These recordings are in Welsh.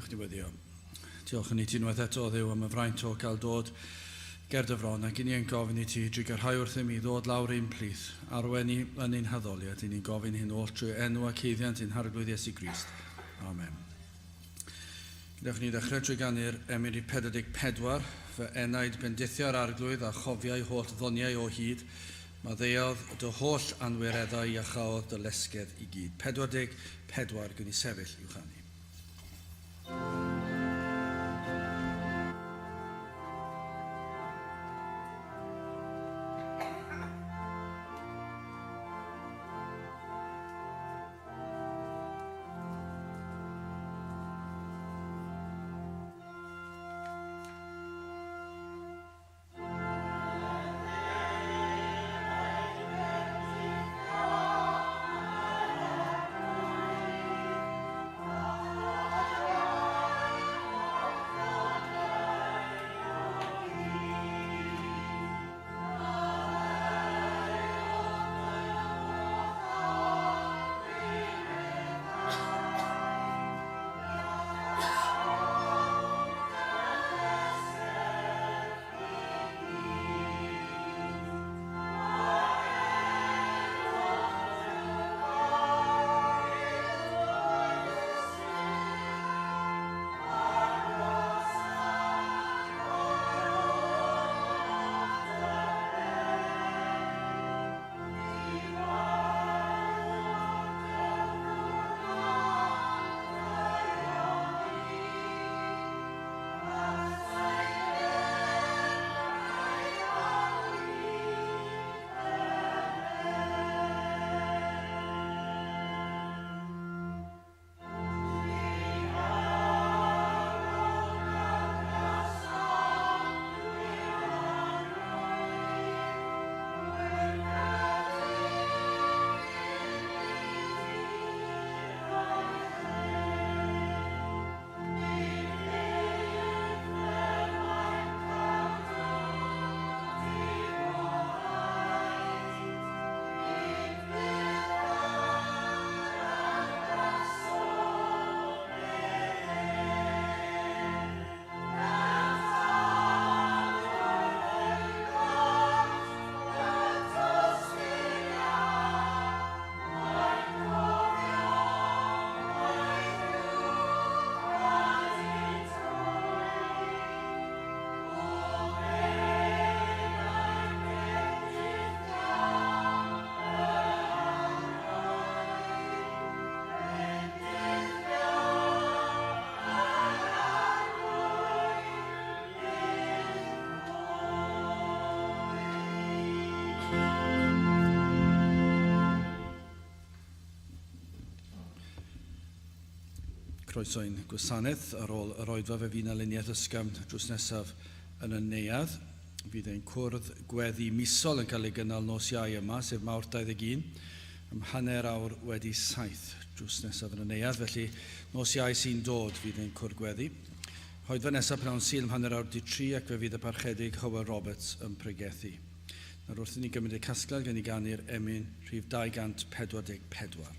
Newch ni weddio. Diolch yn i ti unwaith eto, Dduw, am y fraint o gael dod ger dy fron, ac i ni yn gofyn i ti drugarhau wrthym i ddod lawr ein plith, arwain ni yn ein haddoliad, i ni'n gofyn hyn oll trwy enw ac haeddiant ein Harglwydd Iesu Grist. Amen. Gadewch ni ddechrau trwy ganu'r emyn rhif 44, Fy enaid bendithia'r Arglwydd a chofiai holl ddoniau o hyd, maddeuodd dy holl anwireddau iachaodd dy lesgedd i gyd. 44, gwn i sefyll i'w chanu. Croeso i'n gwasanaeth ar ôl yr oedfa fe fydd 'na luniaeth ysgafn drws nesaf yn y neuadd. Fydd ein cwrdd gweddi misol yn cael ei gynnal nos Iau yma, sef Mawrth 21, am 7:30 drws nesaf yn y neuadd. Felly, nos Iau sy'n dod fydd ein cwrdd gweddi. Oedfa nesaf pnawn Sul am 3:30 ac fe fydd y Parchedig Hywel Roberts yn pregethu. Nawr wrth i ni gymryd y casgliad gan i ganu'r emyn rhif 244.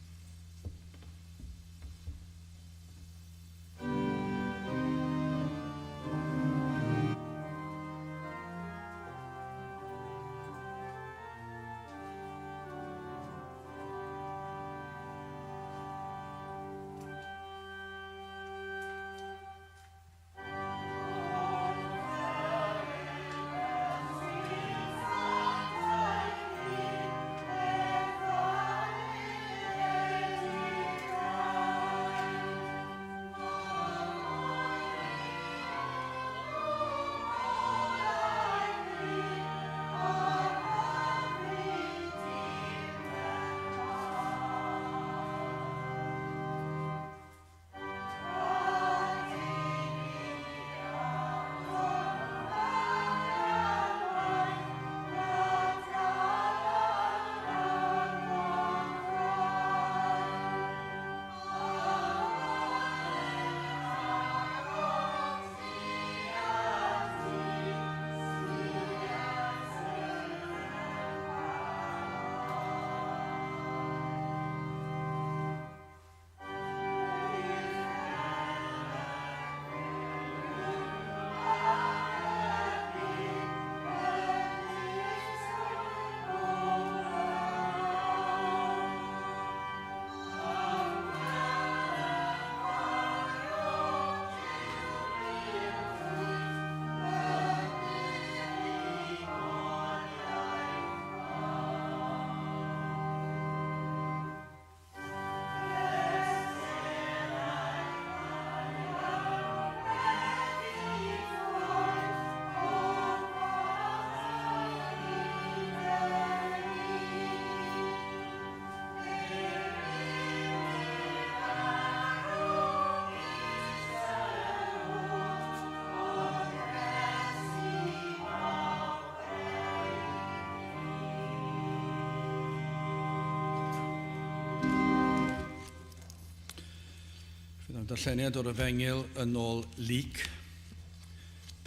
Darlleniad o'r Efengyl yn ôl Luc,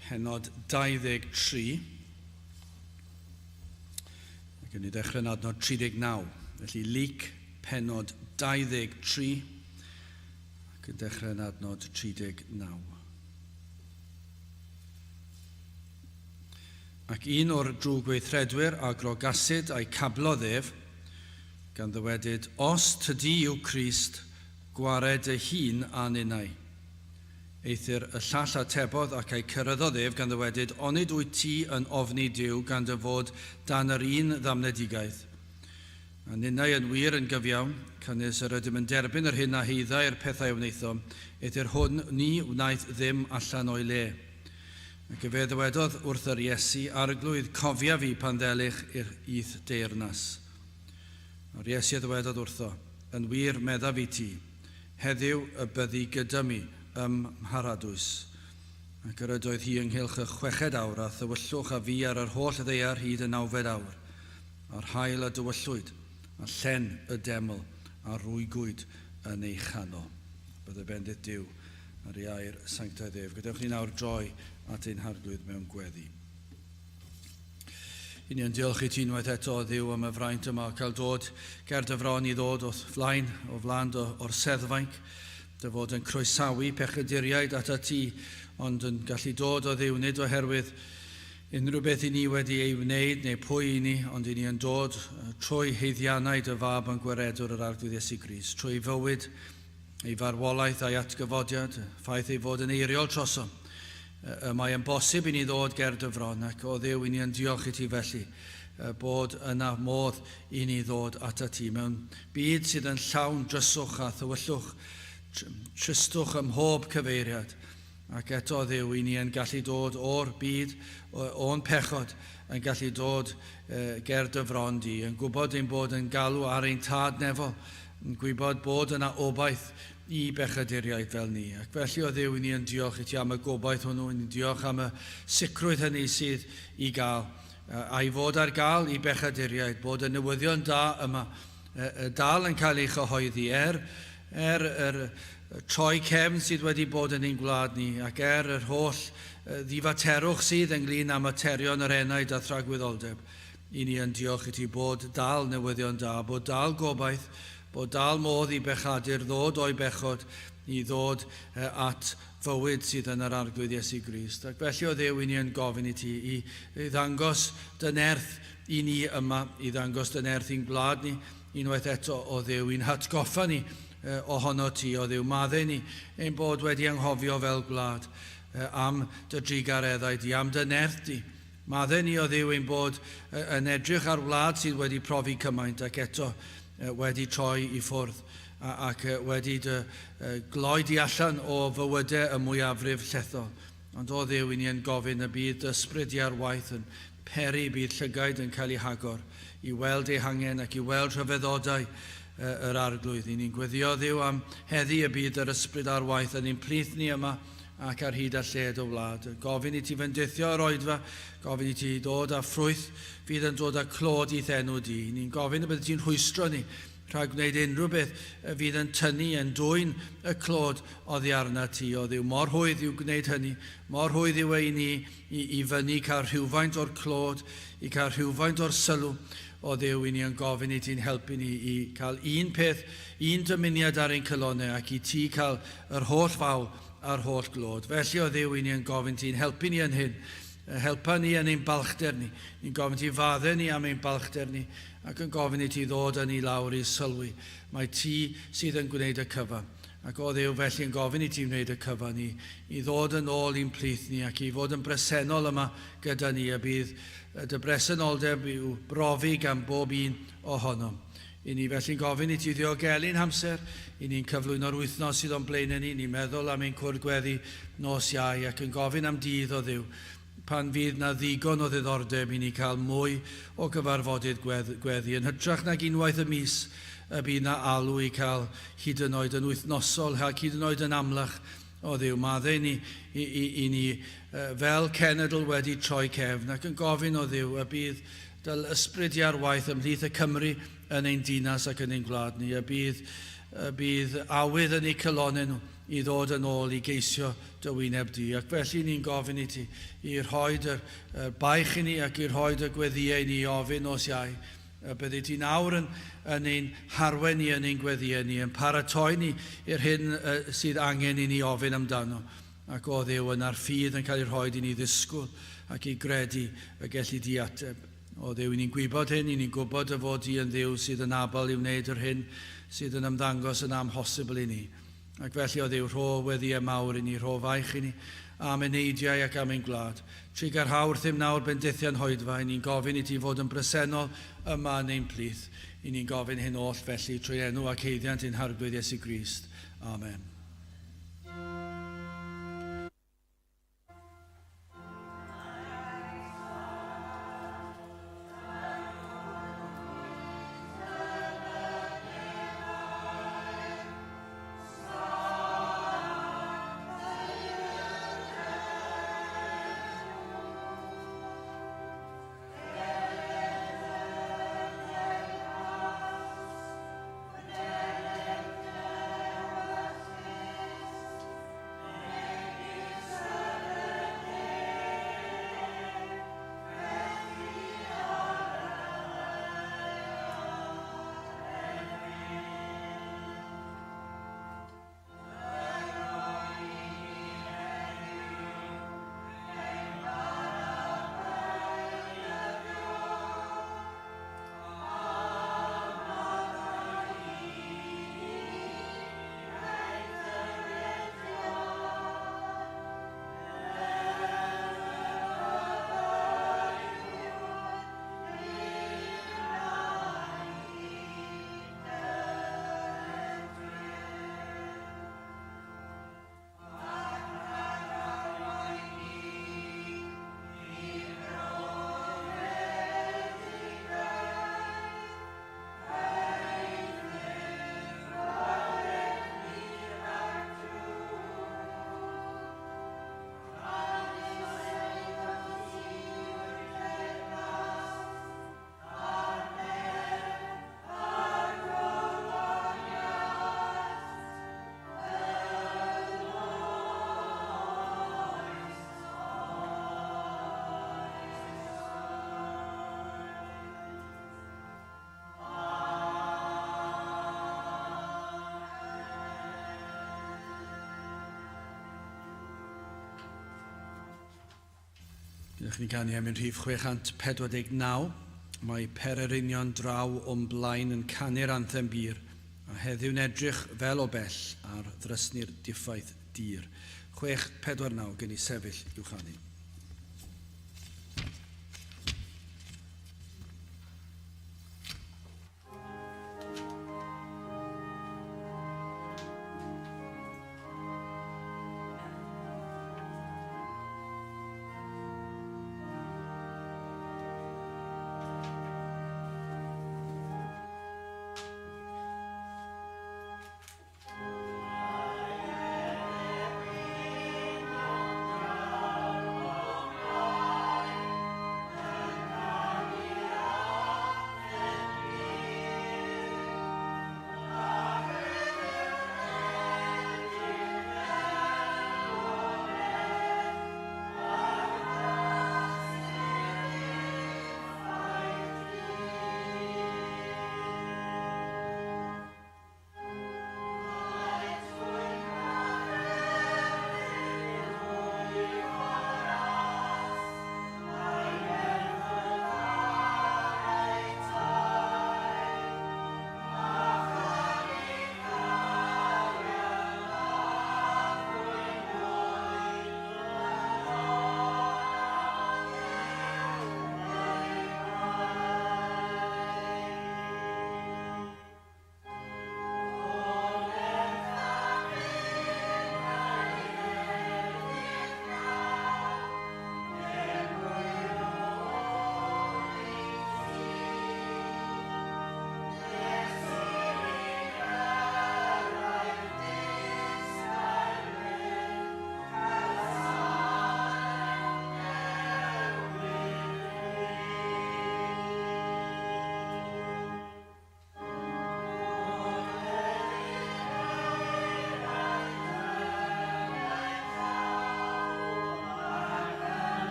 pennod 23. Ac yn ei ddechrau yn adnod 39. Felly Luc, pennod 23, ac yn dechrau yn adnod 39. Ac un o'r drwgweithredwyr a grogasid a'i cablodd ef, gan ddywedyd, Os tydi yw Crist, gwared dy hun a ninnau. Eithr y llall atebodd ac a'i ceryddodd ef, gan ddywedyd, Onid wyt ti yn ofni Duw gan dy fod dan yr un ddamnedigaeth? A ninnau yn wir yn gyfiawn, canys yr ydym yn derbyn yr hyn a haeddai'r pethau a wnaethom, eithr hwn ni wnaeth ddim allan o'i le. Ac efe ddywedodd wrth yr Iesu, Arglwydd, cofia fi pan ddelych i'r i'th deyrnas. A'r Iesu a ddywedodd wrtho, Yn wir, meddaf i ti, heddiw y byddi gyda mi ym Mharadwys. Ac yr ydoedd hi ynghylch y chweched awr, a thywyllwch a fu ar yr holl ddaear hyd y nawfed awr. A'r haul a dywyllwyd, a llen y deml a rwygwyd yn ei chanol. Bydde bendith Duw ar ei air sanctaidd ef. Gadewch ni nawr droi at ein Harglwydd mewn gweddi. I ni yn diolch i ti unwaith eto, Dduw, am y fraint yma o cael dod ger dy fron i ddod o'th flaen, o flaen dy orseddfainc, dy fod yn croesawu pechaduriaid atat ti, ond yn gallu dod o Dduw, nid oherwydd unrhyw beth i ni wedi ei wneud neu pwy i ni, ond i ni yn dod trwy haeddiannau dy Fab yn Gwaredwr yr Arglwydd Iesu Grist, trwy ei fywyd, ei farwolaeth a'i atgyfodiad, y ffaith ei fod yn eiriol trosom. Y mae yn bosib i ni ddod ger dy fron, ac o Dduw, i ni yn diolch i ti felly, bod yna modd i ni ddod atat ti mewn byd sydd yn llawn dryswch a thywyllwch, tristwch ym mhob cyfeiriad. Ac eto, Dduw, i ni yn gallu dod o'r byd, o'n pechod, yn gallu dod ger dy fron di, yn gwybod ein bod yn galw ar ein Tad nefol, yn gwybod bod yna obaith i bechaduriaid fel ni. Ac felly, o Dduw, i ni yn diolch i ti am y gobaith hwnnw, i ni'n diolch am y sicrwydd hynny sydd i gael, a'i fod ar gael i bechaduriaid, bod y newyddion da yma dal yn cael ei chyhoeddi, er, er yr troi cefn sydd wedi bod yn ein gwlad ni, ac er yr holl ddifaterwch sydd ynglyn â materion yr enaid a thragwyddoldeb, i ni yn diolch i ti bod dal newyddion da, bod dal gobaith, bod dal modd i bechadur ddod o'i bechod i ddod at fywyd sydd yn yr Arglwydd Iesu Grist. Ac felly o Dduw, i ni yn gofyn i ti i, i ddangos dy nerth i ni yma, i ddangos dy nerth i'n gwlad ni, unwaith eto o Dduw, i'n hatgoffa ni ohono ti, o Dduw, maddau ni ein bod wedi anghofio fel gwlad am dy drugareddau di, am dy nerth di. Maddau ni, o Dduw, ein bod yn edrych ar wlad sydd wedi profi cymaint ac eto wedi troi i ffwrdd ac wedi dy gloi di allan o fywydau y mwyafrif llethol. Ond o Dduw, i ni yn gofyn y bydd dy ysbryd di ar waith yn peri bydd llygaid yn cael eu hagor i weld eu hangen ac i weld rhyfeddodau yr Arglwydd. I ni'n gweddio, Dduw, am heddi y bydd yr ysbryd ar waith yn ein plith ni yma ac ar hyd a lled y wlad. Gofyn i ti fendithio yr oedfa, gofyn i ti ddod â ffrwyth fydd yn dod â clod i'th enw di. Ni'n gofyn y byddi ti'n rhwystro ni rhag gwneud unrhyw beth fydd yn tynnu, yn dwyn y clod oddi arnat ti, o Dduw. Mor rhwydd yw gwneud hynny, mor rhwydd yw e i ni i, i fyny cael rhywfaint o'r clod, i cael rhywfaint o'r sylw, o Dduw, i ni yn gofyn i ti'n helpu ni i cael un peth, un dymuniad ar ein calonnau ac i ti cael yr holl fawl a'r holl glod. Felly, o Dduw, i ni yn gofyn ti'n helpu ni yn hyn. Helpa ni yn ein balchder ni. Ni'n gofyn ti faddau ni am ein balchder ni ac yn gofyn i ti ddod â ni lawr i sylwi mai ti sydd yn gwneud y cyfan. Ac o Dduw, felly yn gofyn i ti wneud y cyfan i, i ddod yn ôl i'n plith ni ac i fod yn bresennol yma gyda ni, a bydd dy bresenoldeb i'w brofi gan bob un ohonom. I ni felly'n gofyn i ti ddiogelu'n hamser, i ni'n cyflwyno'r wythnos sydd o'n blaenau ni, ni'n meddwl am ein cwrdd gweddi nos Iau ac yn gofyn am dydd o Dduw pan fydd 'na ddigon o ddiddordeb i ni cael mwy o gyfarfodydd gweddi, yn hytrach nag unwaith y mis y bydd 'na alw i cael hyd yn oed yn wythnosol ac hyd yn oed yn amlach. O Dduw, maddau ni i, i, i ni fel cenedl wedi troi cefn ac yn gofyn o Dduw y bydd dy ysbryd di ar waith ymhlith y Cymry yn ein dinas ac yn ein gwlad ni, y bydd Bydd awydd yn eu calonnau nhw i ddod yn ôl i geisio dy wyneb di. Ac felly ni'n gofyn i ti i rhoi dy baich i ni ac i rhoi dy gweddïau i ni i ofyn nos Iau. Byddi ti nawr yn ein harwain ni yn ein gweddïau ni, yn paratoi ni i'r hyn sydd angen i ni ofyn amdano. Ac o Dduw, yna'r ffydd yn cael ei rhoi i ni ddisgwyl ac i gredu y gelli di ateb. O Dduw, i ni'n gwybod hyn, i ni'n gwybod dy fod di yn Dduw sydd yn abl i wneud yr hyn sydd yn ymddangos yn amhosibl i ni. Ac felly, o Dduw, rho weddïau mawr i ni, rho faich i ni am eneidiau ac am ein gwlad. Trugarha wrthym nawr bendithion hoedfa, i ni'n gofyn i ti fod yn bresennol yma yn ein plith. I ni'n gofyn hyn oll felly trwy enw ac haeddiant ein Harglwydd Iesu Grist. Amen. Gwnewch ni ganu emyn rhif 649. Mae pererinion draw o'm blaen yn canu'r anthem bur, a heddiw'n edrych fel o bell ar ddrysni'r diffaith dir. 649 gen i sefyll i'w chanu.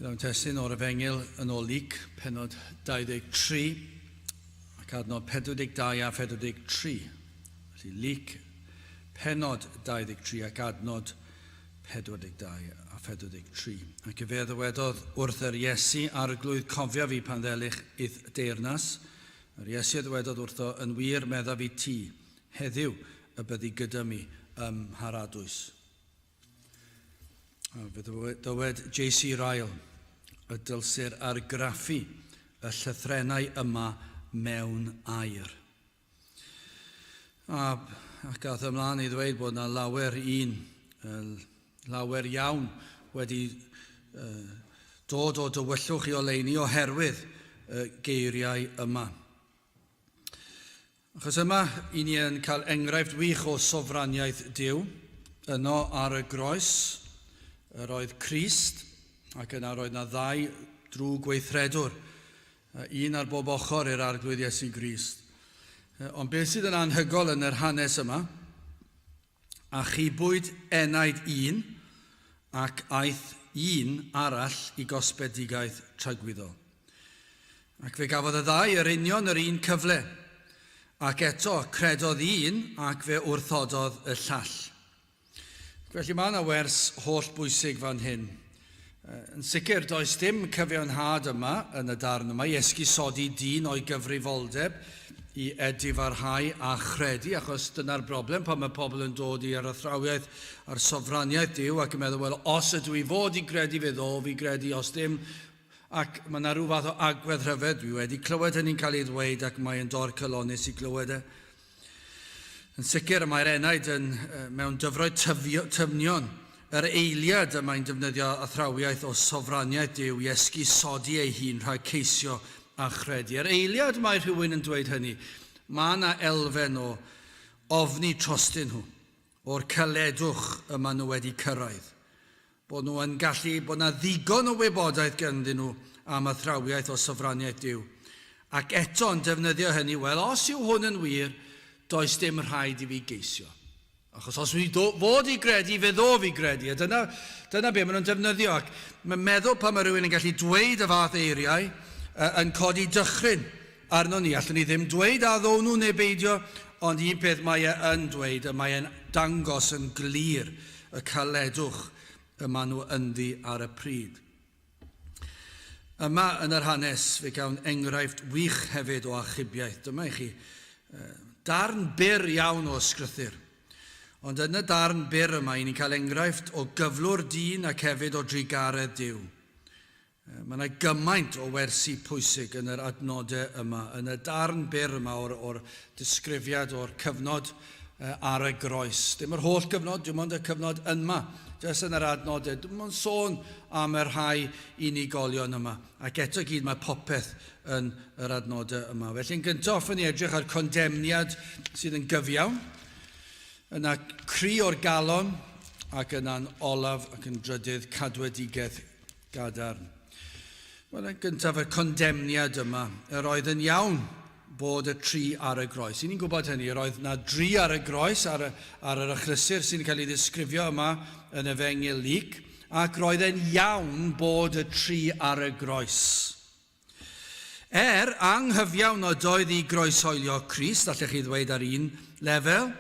Mewn testun o'r Efengyl yn ôl Luc, pennod 23, ac adnod 42 a 43. Felly Luc, pennod 23 ac adnod 42 a 43. Ac efe a ddywedodd wrth yr Iesu, Arglwydd, cofia fi pan ddelich i'th deyrnas. Yr Iesu a ddywedodd wrtho, Yn wir, meddaf i ti, heddiw y byddi gyda mi ym Mharadwys. A fe ddywed J.C. Ryle y dylsir argraffu y llythrennau yma mewn air. A, ac ath ymlaen i ddweud bod yna lawer un, lawer iawn wedi uh, dod o dywyllwch i oleuni oherwydd y geiriau yma. Achos yma, i ni yn cael enghraifft wych o sofraniaeth Duw. Yno ar y groes, yr oedd Crist, ac yna roedd yna ddau drwg weithredwr, un ar bob ochr i'r Arglwydd Iesu Grist. Ond beth sydd yn anhygol yn yr hanes yma, achubwyd enaid un ac aeth un arall i gosbedigaeth tragwyddol. Ac fe gafodd y ddau yr union yr un cyfle, ac eto credodd un ac fe wrthododd y llall. Felly mae yna wers holl bwysig fan hyn. Yn sicr, does dim cyfiawnhad yma yn y darn yma i esgusodi dyn o'i gyfrifoldeb i edifarhau a chredu, achos dyna'r broblem pan mae pobl yn dod i'r athrawiaeth a'r sofraniaeth Duw ac yn meddwl, wel, os ydw i fod i gredu, fe ddof i gredu, os dim, ac mae yna rhyw fath o agwedd rhyfedd, dwi wedi clywed hynny'n cael ei ddweud ac mae'n dorcalonnus i glywed e. Yn sicr, y mae'r enaid yn, mewn dyfroedd tyfio, tyfnion. Yr eiliad y mae'n defnyddio athrawiaeth o sofraniaeth Duw i esgusodi ei hun rhag ceisio a chredu. Yr eiliad mae rhywun yn dweud hynny, mae yna elfen o ofni trostyn nhw, o'r caledwch y maen nhw wedi cyrraedd. Bod nhw yn gallu, bod 'na ddigon o wybodaeth ganddyn nhw am athrawiaeth o sofraniaeth Duw. Ac eto yn defnyddio hynny, wel, os yw hwn yn wir, does dim rhaid i fi geisio. Achos os fi fod i gredu, fe ddof i gredu. A dyna, dyna be maen nhw'n defnyddio. Ac mae'n meddwl pan mae rhywun yn gallu dweud y fath eiriau, yn codi dychryn arno ni. Allwn ni ddim dweud a ddown nhw neu beidio, ond un peth mae e yn dweud, y mae e'n dangos yn glir y caledwch y maen nhw ynddi ar y pryd. Yma yn yr hanes, fe gawn enghraifft wych hefyd o achubiaeth. Dyma i chi darn byr iawn o ysgrythur. Ond yn y darn byr yma, i ni'n cael enghraifft o gyflwr dyn ac hefyd o drugaredd Duw. Mae yna gymaint o wersi pwysig yn yr adnodau yma, yn y darn byr yma o'r, or disgrifiad o'r cyfnod ar y groes. Dim yr holl gyfnod, dim ond y cyfnod yma, jyst yn yr adnodau. Dim ond sôn am y rhai unigolion yma. Ac eto gyd mae popeth yn yr adnodau yma. Felly yn gyntaf, hoffwn i edrych ar condemniad sydd yn gyfiawn, yna cri o'r galon, ac yna'n olaf ac yn drydydd cadwedigaeth gadarn. Wel, yn gyntaf, y condemniad yma. Yr oedd yn iawn bod y tri ar y groes. I ni'n gwybod hynny, yr oedd na dri ar y groes ar, y, ar yr achlysur sy'n cael ei ddisgrifio yma yn Efengyl Luc, ac roedd e'n iawn bod y tri ar y groes. Er, anghyfiawn ydoedd i groeshoelio Crist, allech chi ddweud ar un lefel.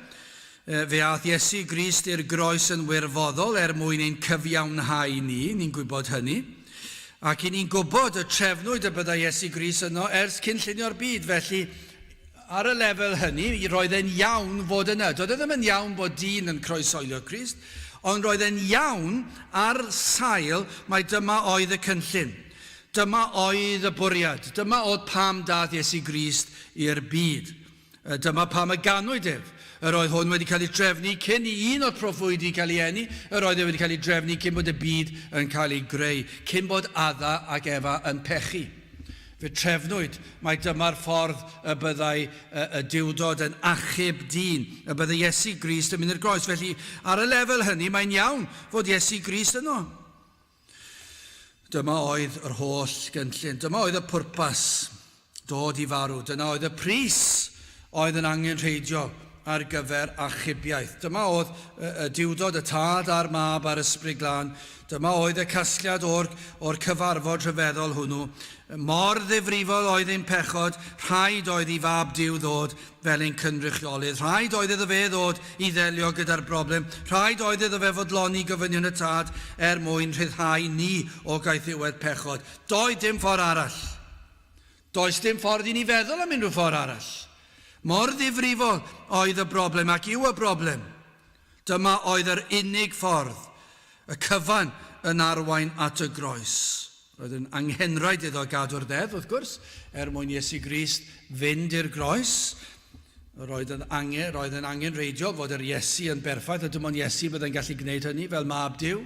Fe aeth Iesu Grist i'r groes yn wirfoddol er mwyn ein cyfiawnhau ni, ni'n gwybod hynny. Ac i ni'n gwybod y trefnwyd y byddai Iesu Grist yno ers cyn llunio'r byd, felly ar y lefel hynny, roedd e'n iawn fod yna. Doedd e ddim yn iawn bod dyn yn croeshoelio Crist, ond roedd e'n iawn ar sail mai dyma oedd y cynllun. Dyma oedd y bwriad. Dyma oedd pam daeth Iesu Grist i'r byd. Dyma pam y ganwyd ef. Yr oedd hwn wedi cael ei drefnu cyn i un o'r proffwydi cael ei eni, yr oedd e wedi cael ei drefnu cyn bod y byd yn cael ei greu, cyn bod Adda ac Efa yn pechu. Fe trefnwyd mai dyma'r ffordd y byddai y Duwdod yn achub dyn, y byddai Iesu Grist yn mynd i'r groes. Felly, ar y lefel hynny, mae'n iawn fod Iesu Grist yno. Dyma oedd yr holl gynllun. Dyma oedd y pwrpas, dod i farw. Dyna oedd y pris oedd yn angenrheidiol ar gyfer achubiaeth. Dyma oedd y Duwdod, y Tad a'r Mab a'r Ysbryd Glân. Dyma oedd y casgliad o'r, or cyfarfod rhyfeddol hwnnw. Mor ddifrifol oedd ein pechod, rhaid oedd i Fab Duw ddod fel ein cynrychiolydd. Rhaid oedd iddo fe ddod i ddelio gyda'r broblem. Rhaid oedd iddo fe fodloni gofynion y Tad er mwyn rhyddhau ni o gaethiwed pechod. Doedd dim ffordd arall. Does dim ffordd i ni feddwl am unrhyw ffordd arall. Mor ddifrifol oedd y broblem ac yw y broblem. Dyma oedd yr unig ffordd, y cyfan yn arwain at y groes. Roedd yn anghenraid iddo gadw'r ddeddf, wrth gwrs, er mwyn Iesu Grist fynd i'r groes. Roedd yn angen, roedd yn angenrheidiol fod yr Iesu yn berffaith, a dim ond Iesu byddai'n gallu gwneud hynny fel mab Duw.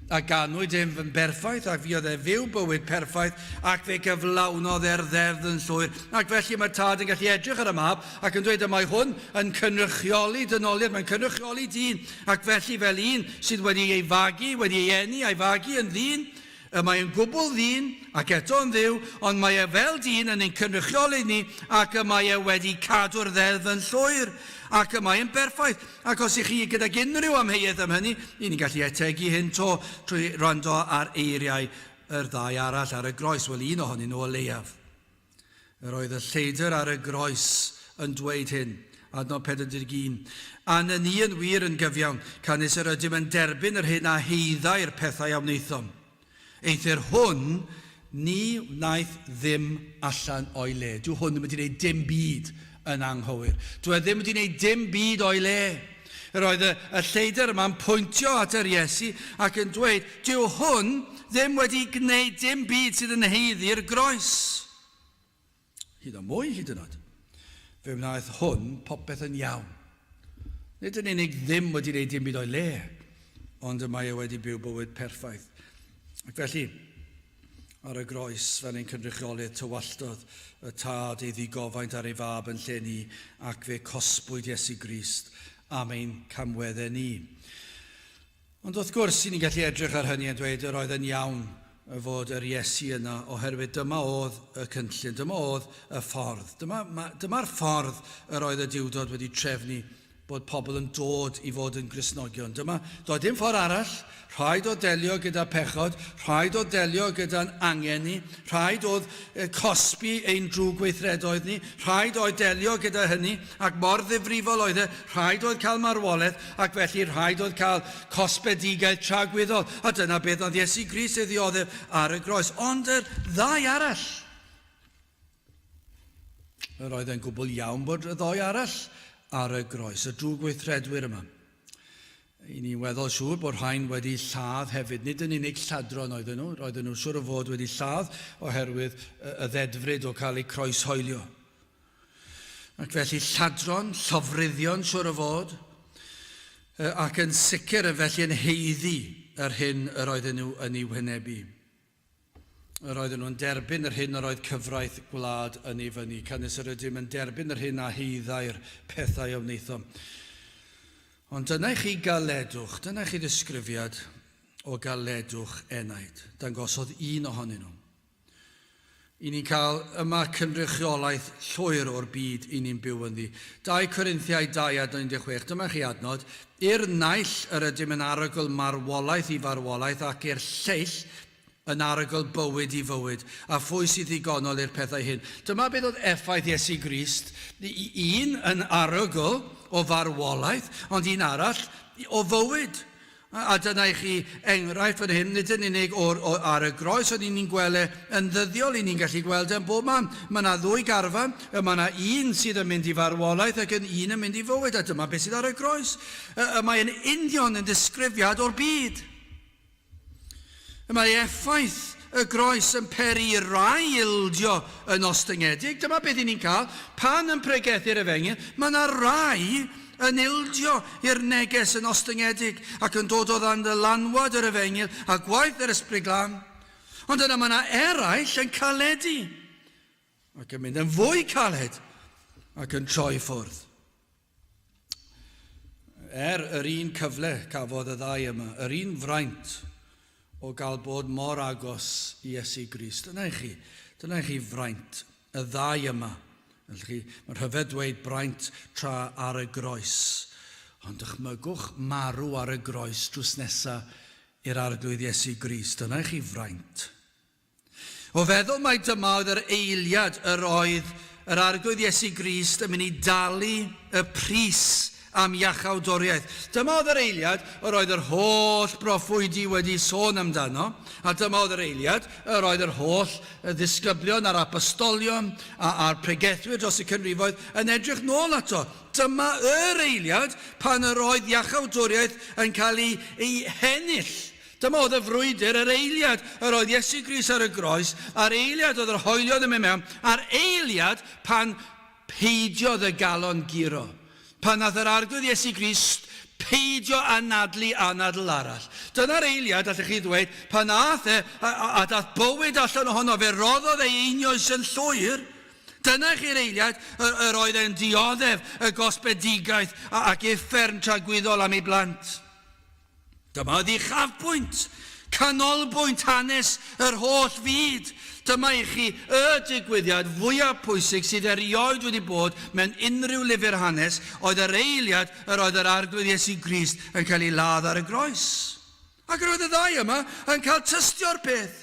A ganwyd ef yn berffaith, ac fuodd e fyw bywyd perffaith, ac fe gyflawnodd e'r ddeddf yn llwyr. Ac felly mae'r tad yn gallu edrych ar y mab ac yn dweud, y mae hwn yn cynrychioli dynoliaeth, mae'n cynrychioli dyn, ac felly fel un sydd wedi ei fagu, wedi ei eni a'i fagu yn ddyn, Y mae yn gwbl ddyn, ac eto yn Dduw, ond mae e fel dyn yn ein cynrychioli ni, ac y mae e wedi cadw'r ddeddf yn llwyr, ac y mae yn berffaith. Ac os ych chi gydag unrhyw amheuaeth am hynny, i ni'n gallu ategu hyn 'to trwy wrando ar eiriau yr ddau arall ar y groes, wel un ohonyn nhw o leiaf. Yr oedd y lleidr ar y groes yn dweud hyn, adnod 41, A nyni yn wir yn gyfiawn, canys yr ydym yn derbyn yr hyn a haeddai'r pethau a wnaethom. Eithr hwn ni wnaeth ddim allan o'i le. Dyw hwn ddim wedi gwneud dim byd yn anghywir. Dyw e ddim wedi gwneud dim byd o'i le. Yr oedd y, y lleidr yma'n pwyntio at yr Iesu ac yn dweud, dyw hwn ddim wedi gwneud dim byd sydd yn haeddu'r groes. Hyd yn mwy, hyd yn oed. Fe wnaeth hwn popeth yn iawn. Nid yn unig ddim wedi gwneud dim byd o'i le, ond y mae e wedi byw bywyd perffaith. Ac felly, Ar y groes, fel ein cynrychiolydd, tywalltodd y Tad ei ddigofaint ar ei Fab yn lle ni, ac fe cosbwyd Iesu Grist am ein camweddau ni. Ond wrth gwrs, i ni'n gallu edrych ar hynny a dweud yr oedd yn iawn fod yr Iesu yna, oherwydd dyma oedd y cynllun, dyma oedd y ffordd. Dyma, dyma'r ffordd yr oedd y Duwdod wedi trefnu bod pobl yn dod i fod yn Gristnogion. Dyma, doedd dim ffordd arall, rhaid oedd delio gyda pechod, rhaid oedd delio gyda'n angen ni, rhaid oedd cosbi ein drwgweithredoedd ni, rhaid oedd delio gyda hynny, ac mor ddifrifol oedd e, rhaid oedd cael marwolaeth, ac felly rhaid oedd cael cosbedigaeth tragwyddol. A dyna beth nath Iesu Grist ei ddioddef ar y groes. Ond yr ddau arall, Yr oedd e'n gwbl iawn bod y ddoi arall ar y groes, y drwgweithredwyr yma. I ni'n weddol siŵr bod rhain wedi lladd hefyd, nid yn unig lladron oedden nhw, roedden nhw siŵr o fod wedi lladd oherwydd y ddedfryd o cael eu croeshoelio. Ac felly lladron, llofruddion siŵr o fod, ac yn sicr yn felly yn haeddu yr hyn yr oedden nhw yn ei wynebu. Yr oedden nhw'n derbyn yr hyn yr oedd cyfraith gwlad yn ei fynnu, canys yr ydym yn derbyn yr hyn a haeddai'r pethau a wnaethom. Ond dyna i chi galedwch, dyna i chi ddisgrifiad o galedwch enaid. Dangosodd un ohonyn nhw. I ni'n cael yma cynrychiolaeth llwyr o'r byd i ni'n byw ynddi. 2 Corinthiaid 2 adnod 16, dyma chi adnod, I'r naill yr ydym yn arogl marwolaeth i farwolaeth ac i'r lleill yn arogl bywyd i fywyd, a phwy sydd ddigonol i'r pethau hyn? Dyma beth oedd effaith Iesu Grist, un yn arogl o farwolaeth, ond un arall o fywyd. A dyna i chi enghraifft fan hyn, nid yn unig o'r, o, ar y groes, ond i ni'n gweld e yn ddyddiol, i ni'n gallu gweld e yn bob man. Mae yna ddwy garfan, y mae yna un sydd yn mynd i farwolaeth ac yn un yn mynd i fywyd, a dyma beth sydd ar y groes. Y, y mae yn union yn ddisgrifiad o'r byd. Y mae effaith y groes yn peri i rai ildio yn ostyngedig. Dyma beth i ni'n cael. Pan yn pregethu'r efengyl, mae yna rai yn ildio i'r neges yn ostyngedig ac yn dod o ddan ddylanwad yr efengyl a gwaith yr Ysbryd Glân. Ond yna mae yna eraill yn caledu ac yn mynd yn fwy caled ac yn troi ffwrdd. Er yr un cyfle cafodd y ddau yma, yr un fraint o gael bod mor agos i Iesu Grist. Dyna i chi, dyna i chi fraint y ddau yma. Allwch chi, mae'n rhyfedd dweud braint tra ar y groes, ond dychmygwch marw ar y groes drws nesa i'r Arglwydd Iesu Grist. Dyna i chi fraint. O feddwl mai dyma oedd yr eiliad yr oedd yr Arglwydd Iesu Grist yn mynd i dalu y pris am iachawdwriaeth. Dyma oedd yr eiliad yr oedd yr holl broffwydi wedi sôn amdano, a dyma oedd yr eiliad yr oedd yr holl ddisgyblion a'r apostolion a'r pregethwyr dros y canrifoedd yn edrych nôl ato. Dyma yr eiliad pan yr oedd iachawdwriaeth yn cael ei, ei hennill. Dyma oedd y frwydr, yr eiliad yr oedd Iesu Grist ar y groes, a'r eiliad oedd yr hoelion yn mynd mewn, a'r eiliad pan peidiodd y galon guro. Pan nath yr Arglwydd Iesu Grist peidio anadlu anadl arall. Dyna'r eiliad, allech chi ddweud, pan ath e, a, a, a dath bywyd allan ohono, fe roddodd ei einioes yn llwyr. Dyna chi'r eiliad yr, yr oedd e'n dioddef y gosbedigaeth ac uffern tragwyddol am ei blant. Dyma oedd uchafbwynt, canolbwynt hanes yr holl fyd. Dyma i chi y digwyddiad fwyaf pwysig sydd erioed wedi bod mewn unrhyw lyfr hanes, oedd yr eiliad yr oedd yr Arglwydd Iesu Grist yn cael ei ladd ar y groes. Ac yr oedd y ddau yma yn cael tystio'r peth.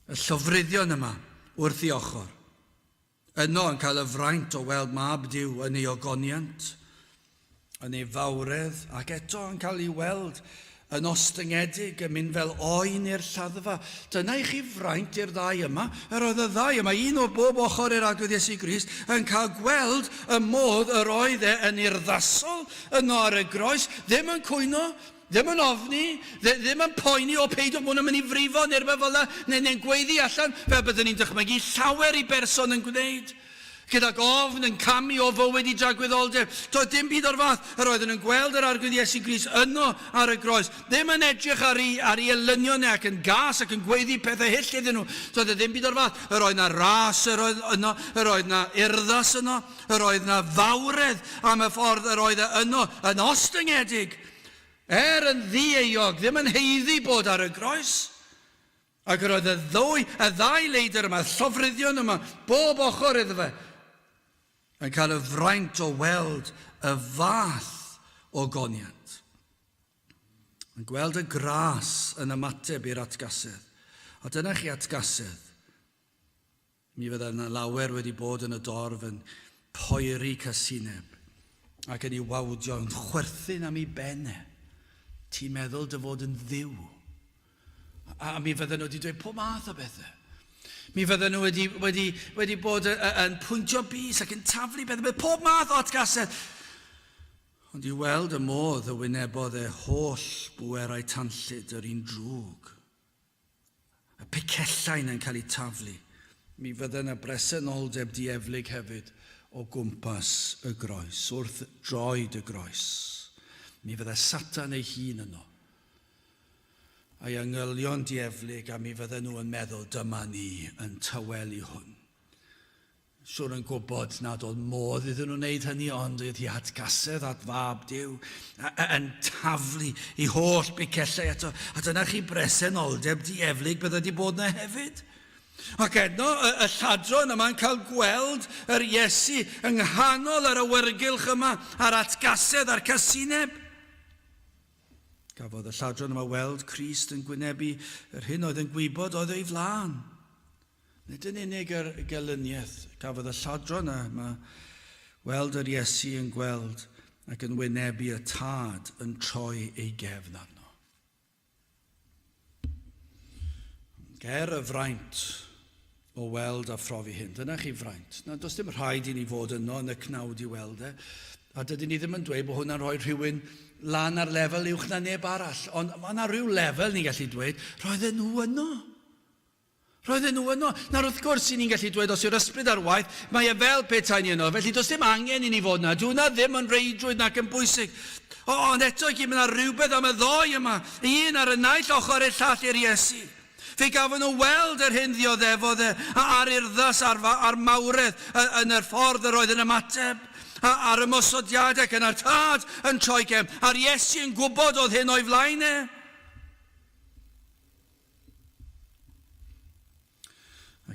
Y llofruddion yma wrth ei ochr. Yno yn cael y fraint o weld Mab Duw yn ei ogoniant, yn ei fawredd, ac eto yn cael ei weld yn ostyngedig, yn mynd fel oen i'r lladdfa. Dyna i chi fraint i'r ddau yma. Yr oedd y ddau yma, un o bob ochr i'r Arglwydd Iesu Grist, yn cael gweld y modd yr oedd e yn urddasol yno ar y groes, ddim yn cwyno, Ddim yn ofni, ddim yn poeni, o peidiwch, ma' hwn yn mynd i frifo neu rhywbeth fel 'na, neu neu'n gweiddi allan, fel byddwn ni'n dychmygu llawer i berson yn gwneud. Gydag ofn yn camu o fywyd i dragwyddoldeb. Doedd dim byd o'r fath. Yr oeddwn yn gweld yr Arglwydd Iesu Grist yno ar y groes. Ddim yn edrych ar ei, ar ei elynion e ac yn gas ac yn gweiddi pethau hyll iddyn nhw. Doedd e ddim byd o'r fath. Yr oedd 'na ras yr oedd yno, yr oedd 'na urddas yno, yr oedd 'na fawredd am y ffordd yr oedd e yno, yn ostyngedig. Er yn ddieuog, ddim yn haeddu bod ar y groes. Ac yr oedd y ddwy, y ddau leidr yma, y llofruddion yma, bob ochr iddo fe, yn cael y fraint o weld y fath o goniant. Yn gweld y gras yn ymateb i'r atgasedd. A dyna chi atgasedd. Mi fyddai yna lawer wedi bod yn y dorf yn poeri casineb ac yn ei wawdio, yn chwerthin am ei ben e. Ti'n meddwl dy fod yn dduw? A, a mi fydden nhw wedi dweud pob math o bethau. Mi fydden nhw wedi, wedi, wedi bod yn pwyntio bys ac yn taflu bethau, pob math o atgasedd. Ond i weld y modd y wynebodd e holl bwerau tanllyd yr un drwg. Y picellau yna'n cael eu taflu. Mi fydde yna bresenoldeb dieflig hefyd o gwmpas y groes, wrth droed y groes. Mi fydde Satan ei hun yno, a'i angylion dieflig, a mi fydden nhw yn meddwl, dyma ni yn tawelu hwn. Siwr yn gwybod nad oedd modd iddyn nhw wneud hynny, ond oedd hi atgasedd at fab Duw yn taflu i holl bicellau ato. A dyna chi bresenoldeb dieflig bydde wedi bod yna hefyd. Ac edno, y, y lladron yma'n cael gweld yr Iesu yng nghanol yr awyrgylch yma, a'r atgasedd a'r casineb. Cafodd y lladron yma weld Crist yn gwynebu yr hyn oedd yn gwybod oedd o'i flaen. Nid yn unig yr gelyniaeth, cafodd y lladron yma weld yr Iesu yn gweld ac yn wynebu y Tad yn troi ei gefn arno. Ger y fraint o weld a phrofi hyn. Dyna chi fraint. Na, does dim rhaid i ni fod yno yn y cnawd i weld e. A dydyn ni ddim yn dweud bod hwnna'n rhoi rhywun lan ar lefel uwch na neb arall. Ond mae yna rhyw lefel ni'n gallu dweud, roedden nhw yno. Roedden nhw yno. Nawr, wrth gwrs, i ni'n gallu dweud, os yw'r ysbryd ar waith, mae e fel petai ni yno, felly does dim angen i ni fod yna. Dyw hwnna ddim yn reidrwydd nac yn bwysig. O, ond eto i gyd, mae yna rhywbeth am y ddoi yma, un ar y naill ochr i'r llall i'r Iesu. Fe gafon nhw weld yr hyn ddioddefodd e, a'r urddas a'r, a'r mawredd yn yr ffordd yr oedd yn ymateb, a'r ymosodiadau ac yna'r tad yn troi gefn, a'r Iesu yn gwybod oedd hyn o'i flaen e.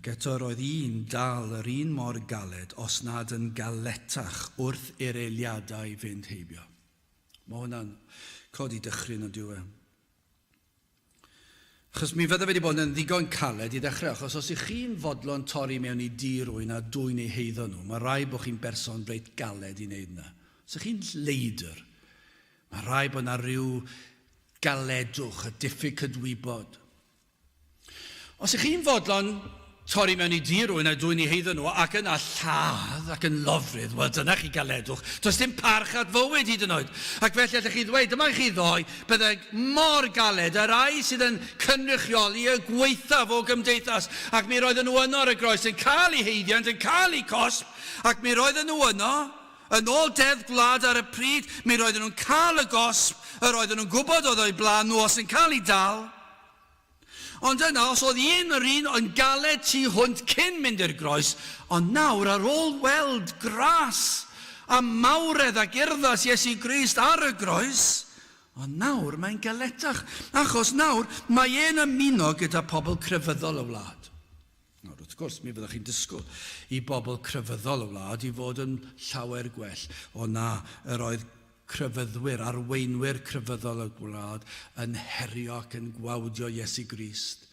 Ac eto roedd un dal yr un mor galed, os nad yn galetach, wrth i'r eiliadau fynd heibio. Mae hwnna'n codi dychryn ond yw e? Achos mi fydda fe wedi bod yn ddigon caled i ddechrau, achos os ych chi'n fodlon torri mewn i dŷ rwy'n a dwyn eu heiddo nhw, mae rhaid bod chi'n berson reit galed i wneud yna. Os ych chi'n leidr, mae rhaid bod yna rhyw galedwch, y diffyg cydwybod. Os ych chi'n fodlon torri mewn i dŷ rhywun a dwyn eu heiddo nhw ac yna lladd ac yn lofrudd, wel dyna chi galedwch. Does dim parch at fywyd hyd yn oed. Ac felly allech chi ddweud, dyma chi ddoe, byddai mor galed, y rai sydd yn cynrychioli y gwaethaf o gymdeithas, ac mi roedden nhw yno ar y groes yn cael eu haeddiant, yn cael eu cosb, ac mi roedden nhw yno, yn ôl deddf gwlad ar y pryd, mi roedden nhw'n cael y gosb yr oedden nhw'n gwybod oedd o'u blaen nhw os yn cael eu dal. Ond yna, os oedd un yr un yn galed tu hwnt cyn mynd i'r groes, ond nawr ar ôl weld gras a mawredd ac urddas Iesu Grist ar y groes, ond nawr mae'n galetach, achos nawr mae e'n ymuno gyda pobl crefyddol y wlad. Nawr, wrth gwrs, mi fyddwch chi'n disgwyl i bobl crefyddol y wlad i fod yn llawer gwell. O na, yr oedd crefyddwyr, arweinwyr crefyddol y gwlad yn herio ac yn gwawdio Iesu Grist.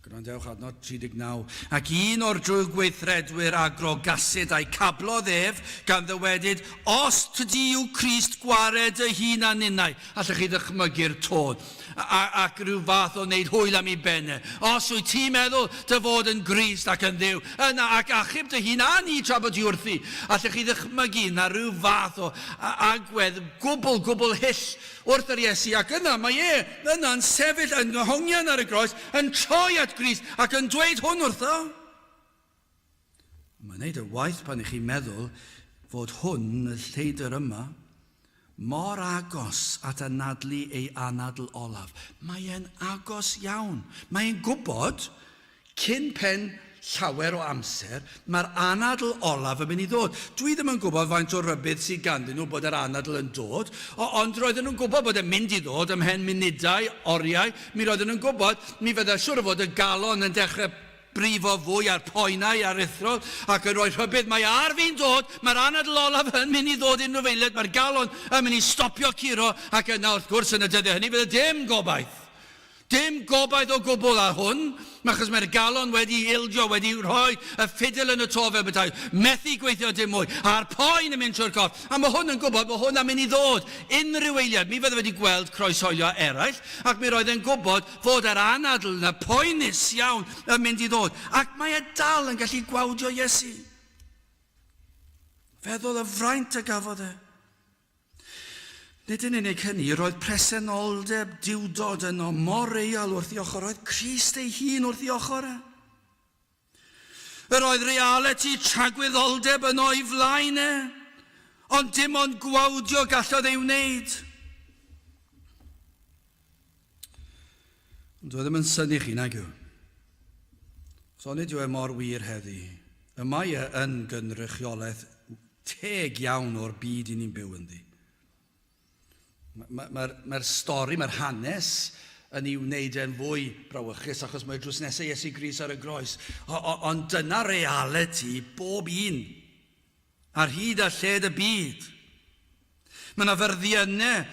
Gwrandewch adnod 39. Ac un o'r drwgweithredwyr a grogasid a'i cablodd ef, gan ddywedyd, Os tydi yw Crist, gwared dy hun a ninnau. Allwch chi ddychmygu'r tôn? A, ac rhyw fath o wneud hwyl am ei ben e. Os wyt ti'n meddwl dy fod yn Grist ac yn Dduw, yna ac achub dy hun a ni tra bod ti wrthi. Allwch chi ddychmygu na rhyw fath o agwedd gwbl, gwbl hyll wrth yr Iesu, ac yna mae e yna'n sefyll yn hongian ar y groes, yn troi at Grist ac yn dweud hwn wrtho. Mae'n neud y waith pan i chi'n meddwl fod hwn, y lleidr yma, mor agos at anadlu ei anadl olaf. Mae e'n agos iawn. Mae e'n gwybod, cyn pen llawer o amser, mae'r anadl olaf yn mynd i ddod. Dwi ddim yn gwybod faint o rybudd sydd ganddyn nhw bod yr anadl yn dod, ond roedden nhw'n gwybod bod e'n mynd i ddod ymhen munudau, oriau. Mi roedden nhw'n gwybod, mi fydde siŵr o fod y galon yn dechrau brifo fwy a'r poenau aruthrol ac yn rhoi rhybudd, mae ar fin dod, mae'r anadl olaf yn mynd i ddod unrhyw eiliad, mae'r galon yn mynd i stopio curo ac yna wrth gwrs yn y dyddiau hynny fydde dim gobaith. Dim gobaith o gwbl ar hwn, achos mae'r galon wedi ildio, wedi rhoi y ffidil yn y to fel petai, methu gweithio dim mwy, a'r poen yn mynd trwy'r corff. A mae hwn yn gwybod bod hwn am mynd i ddod unrhyw eiliad. Mi fydde wedi gweld croeshoelio eraill, ac mi roedd e'n gwybod fod yr anadl yna poenus iawn yn mynd i ddod, ac mae e dal yn gallu gwawdio Iesu. Feddwl y fraint a gafodd e. Nid yn unig hynny, roedd presenoldeb duwdod yno mor real wrth ei ochr, roedd Crist ei hun wrth ei ochr e. Yr oedd realiti tragwyddoldeb yno o'i flaen e, ond dim ond gwawdio gallodd ei wneud. Ond dwi e ddim yn synnu chi, nag yw? So nid yw e mor wir heddi. Y mae e yn gynrychiolaeth teg iawn o'r byd i ni'n byw ynddi. Mae'r mae, mae stori, mae'r hanes yn ei wneud e'n fwy brawychus achos mae drws nesau Iesu Grist ar y groes. O, o, ond dyna realiti bob un ar hyd a lled y byd. Mae yna fyrddiynau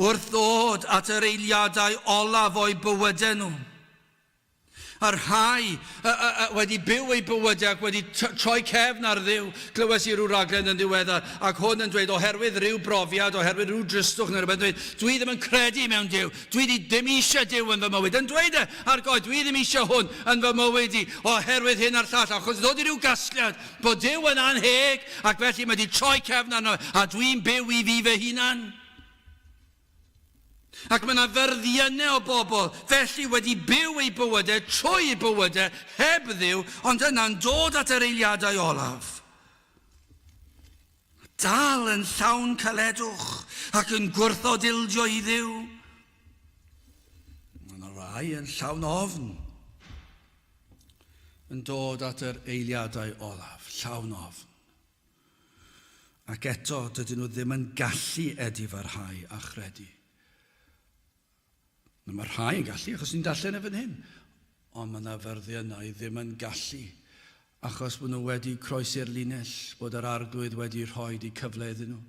wrth ddod at yr eiliadau olaf o'u bywydau nhw. A'r rhai wedi byw eu bywydau ac wedi troi cefn ar Dduw. Glywes i ryw raglen yn ddiweddar, ac hwn yn dweud, oherwydd rhyw brofiad, oherwydd rhyw dristwch neu rhywbeth, yn dweud, dwi ddim yn credu mewn Duw, dwi di ddim eisiau Duw yn fy mywyd. Yn dweud e ar goedd, dwi ddim eisiau hwn yn fy mywyd i, oherwydd hyn a'r llall, achos ddod i ryw gasgliad bod Duw yn annheg, ac felly mae wedi troi cefn arno, a dwi'n byw i fi fy hunan. Ac mae yna fyrddiynau o bobl felly wedi byw eu bywydau trwy eu bywydau heb Dduw, ond yna'n dod at yr eiliadau olaf. Dal yn llawn caledwch ac yn gwrthod ildio i Dduw. Mae yna rai yn llawn ofn yn dod at yr eiliadau olaf, llawn ofn. Ac eto, dydyn nhw ddim yn gallu edifarhau a chredu. Na, mae rhai yn gallu, achos ni'n darllen e fan hyn. Ond mae yna fyrddiynau ddim yn gallu, achos bod nhw wedi croesi'r linell, bod yr Arglwydd wedi rhoi eu cyfle iddyn nhw.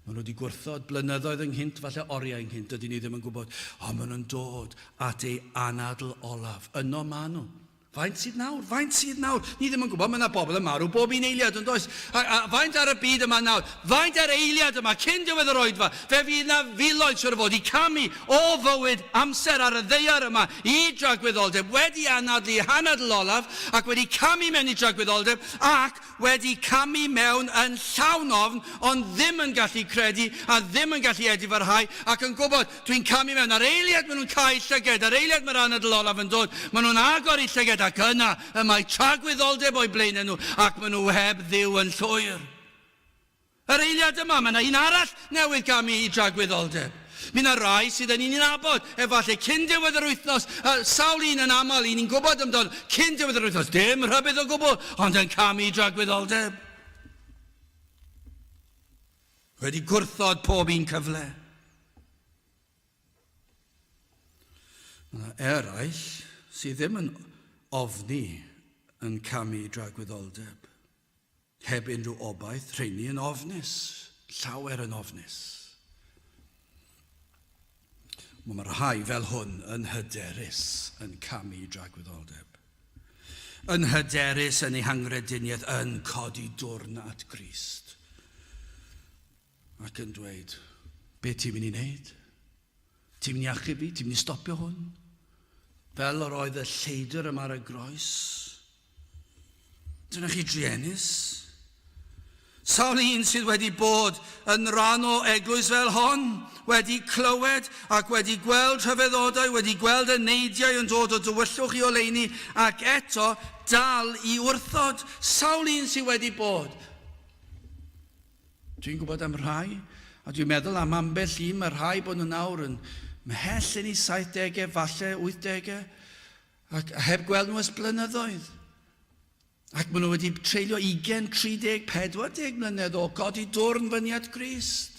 Maen nhw wedi gwrthod blynyddoedd ynghynt, falle oriau ynghynt, dydyn ni ddim yn gwybod, ond maen nhw'n dod at ei anadl olaf. Yno maen nhw. Faint sydd nawr? Faint sydd nawr? Ni ddim yn gwybod, mae yna bobl yn marw bob un eiliad, yn does? A, a faint ar y byd yma nawr? Faint ar eiliad yma, cyn diwedd yr oedfa? Fe fydd yna filoedd, siwr o fod, i camu o fywyd amser ar y ddaear yma i dragwyddoldeb, wedi anadlu eu hanadl olaf, ac wedi camu mewn i dragwyddoldeb, ac wedi camu mewn yn llawn ofn, ond ddim yn gallu credu a ddim yn gallu edifarhau, ac yn gwybod, dwi'n camu mewn, a'r eiliad maen nhw'n cau llyged, a'r eiliad mae'r anadl olaf yn dod, maen nhw'n agor eu llyged, ac yna y mae tragwyddoldeb o'u blaenau nhw, ac maen nhw heb Dduw yn llwyr. Yr eiliad yma, mae yna un arall newydd gamu i dragwyddoldeb. Mi yna rai sydd yn un i'n nabod, efallai cyn diwedd yr wythnos, a sawl un yn aml, un i'n gwybod amdano, cyn diwedd yr wythnos, dim rhybudd o gwbl, ond yn camu i dragwyddoldeb. Wedi gwrthod pob un cyfle. Mae yna eraill sydd ddim yn ofni yn camu i dragwyddoldeb. Heb unrhyw obaith, rheini yn ofnus, llawer yn ofnus. Mae rhai fel hwn yn hyderus yn camu i dragwyddoldeb. Yn hyderus yn ei hangrediniaeth, yn codi dwrn at Grist. Ac yn dweud, be ti'n mynd i wneud? Ti'n mynd i achub fi? Ti'n mynd i stopio hwn? Fel yr oedd y lleidr yma ar y groes. Dyna chi druenus. Sawl un sydd wedi bod yn rhan o eglwys fel hon, wedi clywed ac wedi gweld rhyfeddodau, wedi gweld y neidiau yn dod o dywyllwch i oleuni, ac eto dal i wrthod. Sawl un sydd wedi bod. Dwi'n gwybod am rhai, a dwi'n meddwl am ambell un, mae rhai bod nhw nawr yn mhell yn eu 70au, falle 80au, Ac heb gweld nhw ers blynyddoedd. Ac maen nhw wedi treulio 20, 30, 40 mlynedd o godi dwrn fyny at Grist.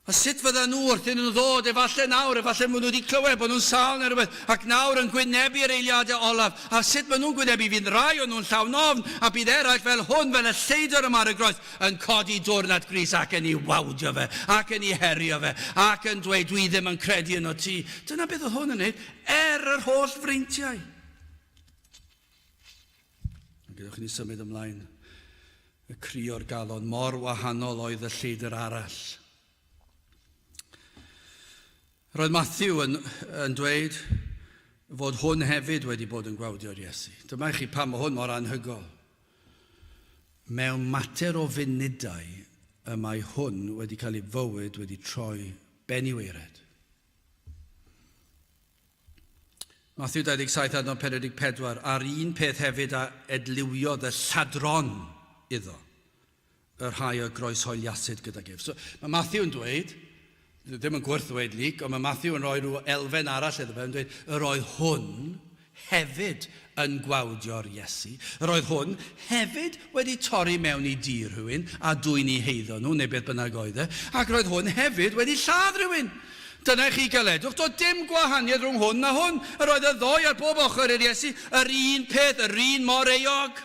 A sut fydda nhw wrth iddyn nhw ddod, efallai nawr, efallai maen nhw wedi clywed bod nhw'n sâl neu rhywbeth, ac nawr yn gwynebu'r eiliadau olaf. A sut maen nhw'n gwynebu? Fydd rai o'n nhw'n llawn ofn, a bydd eraill fel hwn, fel y lleidr yma ar y groes, yn codi dwrn at Grist ac yn ei wawdio fe, ac yn ei herio fe, ac yn dweud, dwi ddim yn credu yno ti. Dyna beth oedd hwn yn wneud, er yr holl freintiau. A gadewch i ni symud ymlaen. Y cri o'r galon, mor wahanol oedd y lleidr arall. Roedd Matthew yn, yn dweud fod hwn hefyd wedi bod yn gwawdio'r Iesu. Dyma i chi pam mae hwn mor anhygoel. Mewn mater o funudau y mae hwn wedi cael ei fywyd wedi troi ben i waered. Matthew 27 adnod 44, a'r un peth hefyd a edliwiodd y lladron iddo, y rhai a groeshoeliasid gydag ef. So, mae Matthew yn dweud, ddim yn gwrth ddweud Luc, ond mae Matthew yn rhoi rhyw elfen arall iddo fe, yn dweud, yr oedd hwn hefyd yn gwawdio'r Iesu. Yr oedd hwn hefyd wedi torri mewn i dŷ rhywun a dwyn i heiddo nhw, neu beth bynnag oedd e, ac roedd hwn hefyd wedi lladd rhywun. Dyna i chi galedwch, doedd dim gwahaniaeth rhwng hwn a hwn. Yr oedd y ddou ar bob ochr i'r Iesu, yr un peth, yr un mor euog.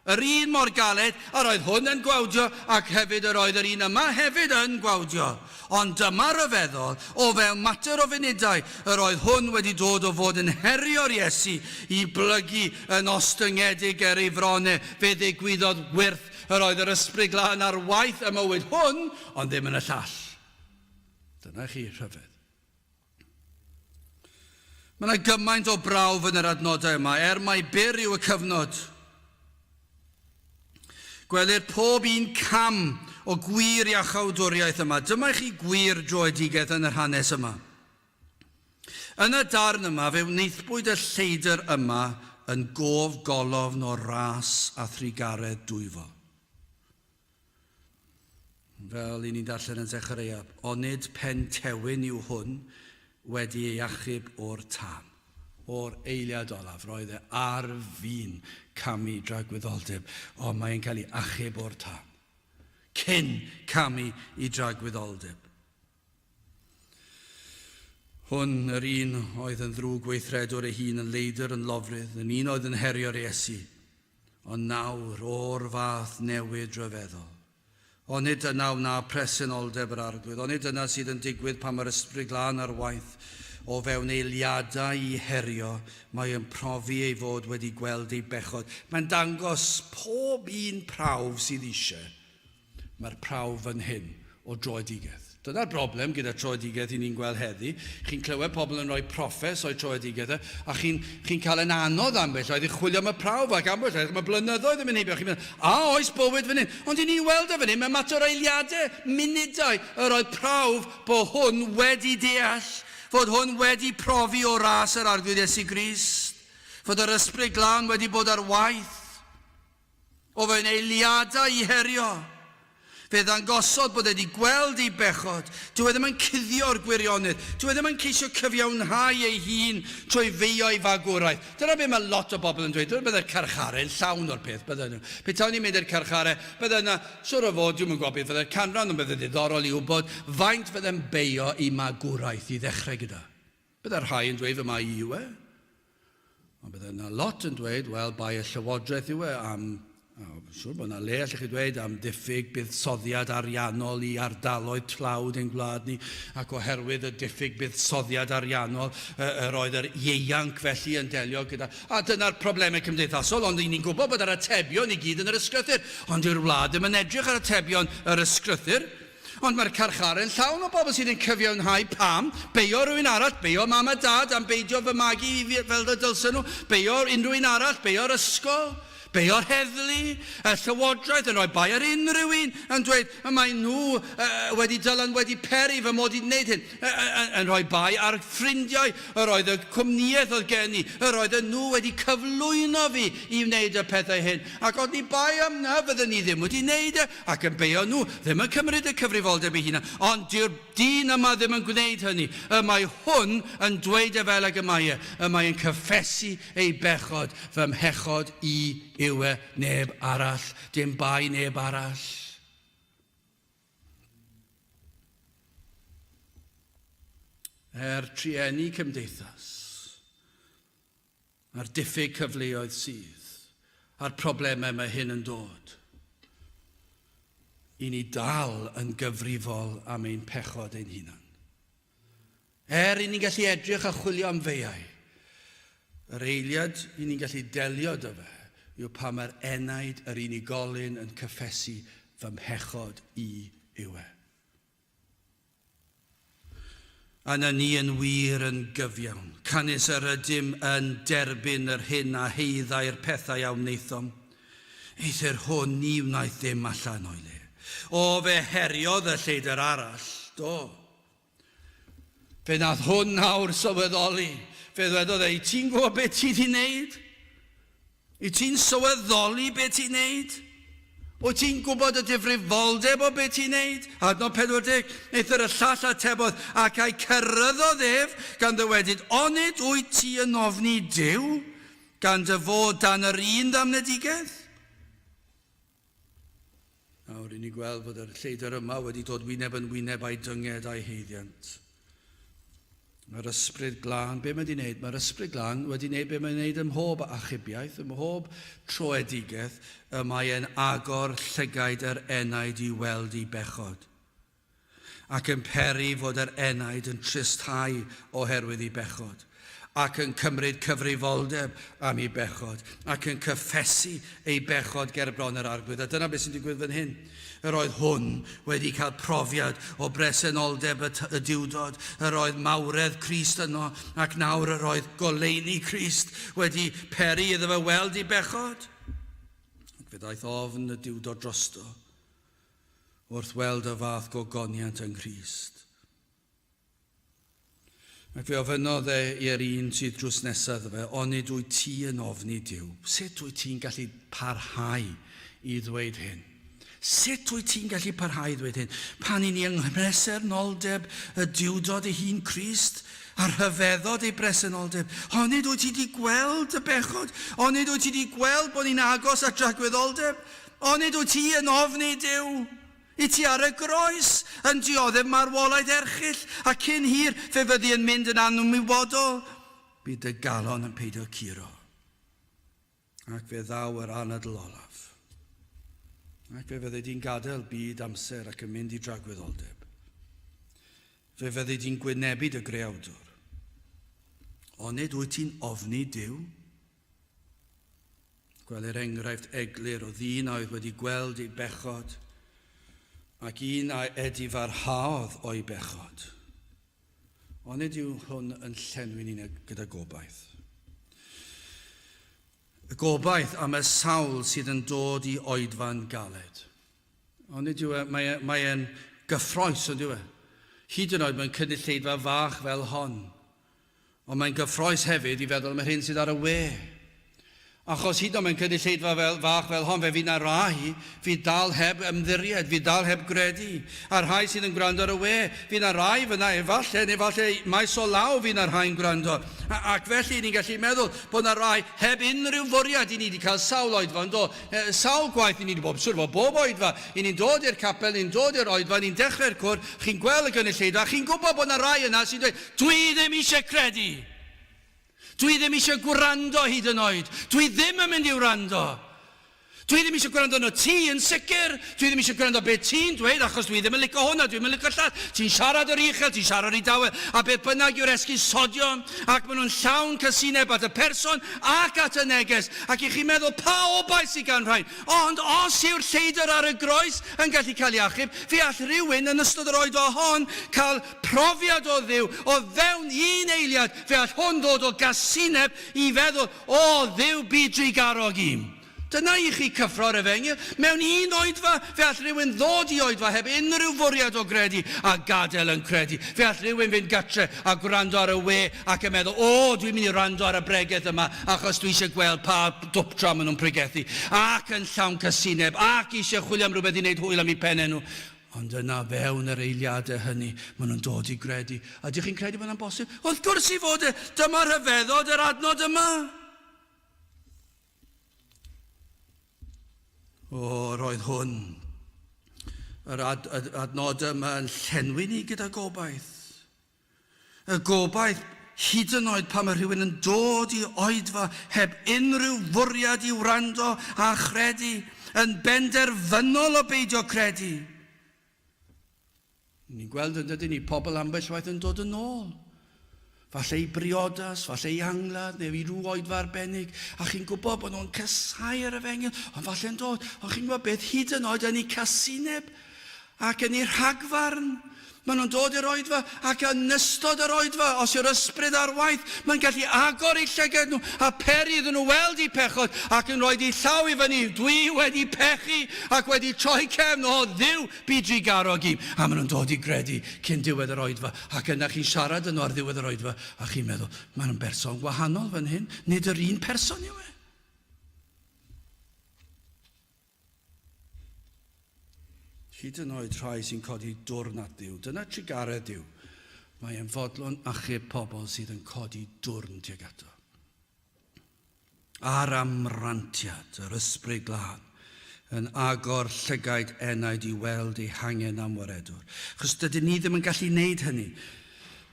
Yr un mor galed, yr oedd hwn yn gwawdio, ac hefyd yr oedd yr un yma hefyd yn gwawdio. Ond dyma ryfeddol, o fewn mater o funudau, yr oedd hwn wedi dod o fod yn herio'r Iesu i blygu yn ostyngedig ger ei fron e, fe ddigwyddodd wyrth, yr oedd yr Ysbryd Glân ar waith ym mywyd hwn, ond ddim yn y llall. Dyna chi rhyfedd. Mae yna gymaint o brawf yn yr adnodau yma, er mai byr yw y cyfnod. Gwelir pob un cam o gwir iachawdwriaeth yma. Dyma i chi gwir droedigaeth yn yr hanes yma. Yn y darn yma, fe wnaethpwyd y lleidr yma yn gof golofn o ras a thrugaredd dwyfol. Fel i ni'n darllen yn Zechareia, onid pentewyn yw hwn wedi ei achub o'r tân? O'r eiliad olaf, roedd e ar fin camu dragwyddoldeb, ond mae'n cael ei achub o'r tân. Cyn camu i dragwyddoldeb. Hwn, yr un oedd yn ddrwg weithredwr ei hun, yn leidr, yn lofrudd, yn un oedd yn herio'r Iesu, ond nawr, o'r fath newid rhyfeddol. Onid dyna wna presenoldeb yr Arglwydd? Onid dyna sydd yn digwydd pan mae'r Ysbryd Glân ar waith o fewn eiliadau i herio, mae yn profi ei fod wedi gweld ei bechod. Mae'n dangos pob un prawf sydd eisiau. Mae'r prawf fan hyn o droedigaeth. Dyna'r broblem gyda troedigaeth i ni'n gweld heddi. Chi'n clywed pobl yn rhoi proffes o'u troedigaeth e, a chi'n chi cael yn anodd ambell waith i chwilio am y prawf, ac ambell waith mae blynyddoedd yn mynd heibio, chi'n meddwl, a oes bywyd fan hyn? Ond i ni weld e fan hyn, mae'n mater o eiliadau, munudau, yr oedd prawf bod hwn wedi deall, fod hwn wedi profi o ras yr Arglwydd Iesu Grist, fod yr Ysbryd Glân wedi bod ar waith. O fewn eiliadau i herio. Fe ddangosodd bod e wedi gweld ei bechod. Dyw e ddim yn cuddio'r gwirionedd. Dyw e ddim yn ceisio cyfiawnhau ei hun trwy feio ei fagwraeth. Dyna be mae lot o bobl yn dweud. Dyna bydde'r carcharau'n llawn o'r peth, bydden nhw. Petawn i'n mynd i'r carcharau, bydde yna, siŵr o fod, dwi'm yn gwybod beth fydde'r canran, ond bydde'n ddiddorol i wybod faint fydde'n beio eu magwraeth i ddechrau gyda. Bydde rhai yn dweud fy mai i yw e. Ond bydde yna lot yn dweud, wel, bai y llywodraeth yw e am, oh, siŵr bod yna le allech chi dweud, am ddiffyg buddsoddiad ariannol i ardaloedd tlawd ein gwlad ni, ac oherwydd y diffyg buddsoddiad ariannol, yr oedd yr ieuanc felly yn delio gyda... A dyna'r problemau cymdeithasol, ond ni'n gwybod bod yr atebion i gyd yn yr ysgrythur, ond dyw'r wlad ddim yn edrych ar atebion yr ysgrythur. Ond mae'r carchar yn llawn o bobl sydd yn cyfiawnhau pam, beio rhywun arall, beio mam a dad am beidio fy magu i fel y dylsen nhw, beio unrhyw un arall, beio'r ysgol, beio'r heddlu, y llywodraeth yn rhoi bai ar unrhyw un, yn dweud y mae nhw wedi dylan wedi peri fy mod i'n gwneud hyn, yn rhoi bai ar ffrindiau, yr oedd y cwmnïaeth oedd gen i, yr oedden nhw wedi cyflwyno fi i wneud y pethau hyn, ac oni bai am 'na fydden ni ddim wedi wneud e. Ac yn beio nhw, ddim yn cymryd y cyfrifoldeb ei hunan. Ond dyw'r dyn yma ddim yn gwneud hynny. Y mae hwn yn dweud e fel ag y mae e. Y mae yn cyffesu ei bechod. Fy mhechod i yw e, neb arall. Dim bai neb arall. Er trueni cymdeithas, a'r diffyg cyfleoedd sydd, a'r problemau mae hyn yn dod, i ni dal yn gyfrifol am ein pechod ein hunan. Er i ni'n gallu edrych a chwilio am feiau, yr eiliad i ni'n gallu delio dy fe yw pa mae'r enaid yr unigolyn yn cyffesu fy mhechod i yw e. A na ni yn wir yn gyfiawn, canys yr ydym yn derbyn yr hyn a haeddai'r pethau a wnaethom. Eithr hwn ni wnaeth ddim allan o'i le. O, fe heriodd y lleidr arall, do. Fe nath hwn nawr sylweddoli. Fe ddwedodd e, i ti'n gwybod beth ti di wneud? Wyt ti'n sylweddoli be ti'n neud? Wyt ti'n gwybod y difrifoldeb o be ti'n neud? Adnod 40, Eithr y llall atebodd, ac a'i ceryddodd ef, gan ddywedyd, Onid wyt ti yn ofni Duw, gan dy fod dan yr un ddamnedigaeth? Nawr, i ni gweld fod yr lleidr yma wedi dod wyneb yn wyneb a'i dynged a'i haeddiant. Mae'r ysbryd glân, be mae wedi wneud? Mae'r ysbryd glân wedi wneud be mae'n wneud ym mhob achubiaeth, ym mhob troedigaeth, y mae e'n agor llygaid yr enaid i weld i bechod, ac yn peri fod yr enaid yn tristhau oherwydd i bechod, ac yn cymryd cyfrifoldeb am ei bechod, ac yn cyffesu ei bechod ger bron yr Arglwydd. A dyna beth sy'n digwydd fan hyn. Yr oedd hwn wedi cael profiad o bresenoldeb y, y Duwdod. Yr oedd mawredd Crist yno, ac nawr yr oedd goleuni Crist wedi peri iddo fe weld ei bechod. Ac fe ddaeth ofn y Duwdod drosto wrth weld y fath gogoniant yng Nghrist. Ac fe ofynnodd e i'r un sydd drws nesaf iddo fe, Onid wyt ti yn ofni Duw? Sut wyt ti'n gallu parhau i ddweud hyn? Sut wyt ti'n gallu parhau i ddweud hyn? Pan i ni yng nghresenoldeb y Duwdod ei hun Crist, a rhyfeddod ei bresenoldeb, onid wyt ti wedi gweld y bechod? Onid wyt ti wedi gweld bod ni'n agos at dragwyddoldeb? Onid wyt ti yn ofni Duw? I ti ar y groes, yn dioddef marwolaeth erchyll, a cyn hir fe fyddi yn mynd yn anwmywodol. Bydd dy galon yn peidio curo. Ac fe ddaw yr anadl olaf. Ac fe fyddi di'n gadael byd amser ac yn mynd i dragwyddoldeb. Fe fyddi di'n gwynebu dy greawdwr. Onid wyt ti'n ofni Duw? Gwelir enghraifft eglur o ddyn a oedd wedi gweld ei bechod ac un a edifarhaodd o'i bechod. Onid yw hwn yn llenwi ni gyda gobaith? Y gobaith am y sawl sydd yn dod i oedfa'n galed. Onid yw e, mae, e, mae e'n gyffroes, ond yw e? Hyd yn oed mewn cynulleidfa fach fel hon. Ond mae'n gyffroes hefyd i feddwl am yr hyn sydd ar y we. Achos hyd yn oed mewn cynulleidfa fel, fach fel hon, fe fydd 'na rai fydd dal heb ymddiried, fydd dal heb gredu. A'r rhai sydd yn gwrando ar y we, fydd 'na rai fyna efallai, neu falle maes o law fydd 'na rhai'n gwrando. Ac felly ni'n gallu meddwl bod 'na rai heb unrhyw fwriad, i ni wedi cael sawl oedfa, yn do, sawl gwaith i ni wedi bod, siwr fod bob oedfa, i ni'n dod i'r capel, ni'n dod i'r oedfa, ni'n dechrau'r cwr, chi'n gweld y gynulleidfa, chi'n gwybod bod 'na rai yna sy'n dweud, dwi ddim eisiau credu. Dwi ddim eisiau gwrando hyd yn oed. Dwi ddim yn mynd i wrando. Dwi ddim eisiau gwrando arno ti yn sicr. Dwi ddim eisiau gwrando beth ti'n dweud achos dwi ddim yn licio hwnna, dwi ddim yn licio llall. Ti'n siarad o'r uchel, ti'n siarad o'r dawel, a beth bynnag yw'r esgusodion, ac maen nhw'n llawn casineb at y person ac at y neges. Ac i chi'n meddwl, pa obaith sydd gan rhain? Ond os yw'r lleidr ar y groes yn gallu cael ei achub, fe all rhywun yn ystod yr oedfa hon cael Profiad o Dduw, o fewn un eiliad, fe all hwn ddod o gasineb i feddwl, O Dduw, bu drugarog i'm. Dyna i chi cyffro'r efengyl. Mewn un oedfa, fe all rhywun ddod i oedfa heb unrhyw fwriad o gredu a gadael yn credu. Fe all rhywun fynd gatre a gwrando ar y we ac yn meddwl, O, dwi'n mynd i wrando ar y bregeth yma achos dwi eisiau gweld pa dwpdra maen nhw'n pregethu. Ac yn llawn casineb, ac eisiau chwilio am rhywbeth i wneud hwyl am eu pennau nhw. Ond yna, fewn yr eiliadau hynny, maen nhw'n dod i gredu. A ydych chi'n credu bod hwnna'n bosib? Wrth gwrs i fod e! Dyma rhyfeddod yr adnod yma! O, roedd hwn, yr ad, ad, adnod yma yn llenwi ni gyda gobaith. Y gobaith, hyd yn oed pan mae rhywun yn dod i oedfa heb unrhyw fwriad i wrando a chredu, yn benderfynol o beidio credu. Ni'n gweld yn dydyn ni pobl ambell waith yn dod yn ôl. Falle i briodas, falle i angladd, neu i rhyw oedfa arbennig, a chi'n gwybod bod nhw'n casau yr efengyl, ond falle'n dod, ond chi'n gwybod beth, hyd yn oed yn eu casineb, Ac yn eu rhagfarn, maen nhw'n dod i'r oedfa, ac yn ystod yr oedfa, os yw'r ysbryd ar waith, mae'n gallu agor eu llygaid nhw a peri iddyn nhw weld eu pechod ac yn rhoi eu llaw i fyny, Dwi wedi pechu ac wedi troi cefn, o Dduw, bu drugarog i'm. A maen nhw'n dod i gredu cyn diwedd yr oedfa, ac yna chi'n siarad â nhw ar ddiwedd yr oedfa, a chi'n meddwl, maen nhw'n berson gwahanol fan hyn, nid yr un person yw e. Hyd yn oed rhai sy'n codi dwrn at Dduw. Dyna trugaredd Duw. Mae e'n fodlon achub pobl sydd yn codi dwrn tuag ato. A'r amrantiad, yr ysbryd glân, yn agor llygaid enaid i weld ei hangen am waredwr. Achos dydyn ni ddim yn gallu wneud hynny.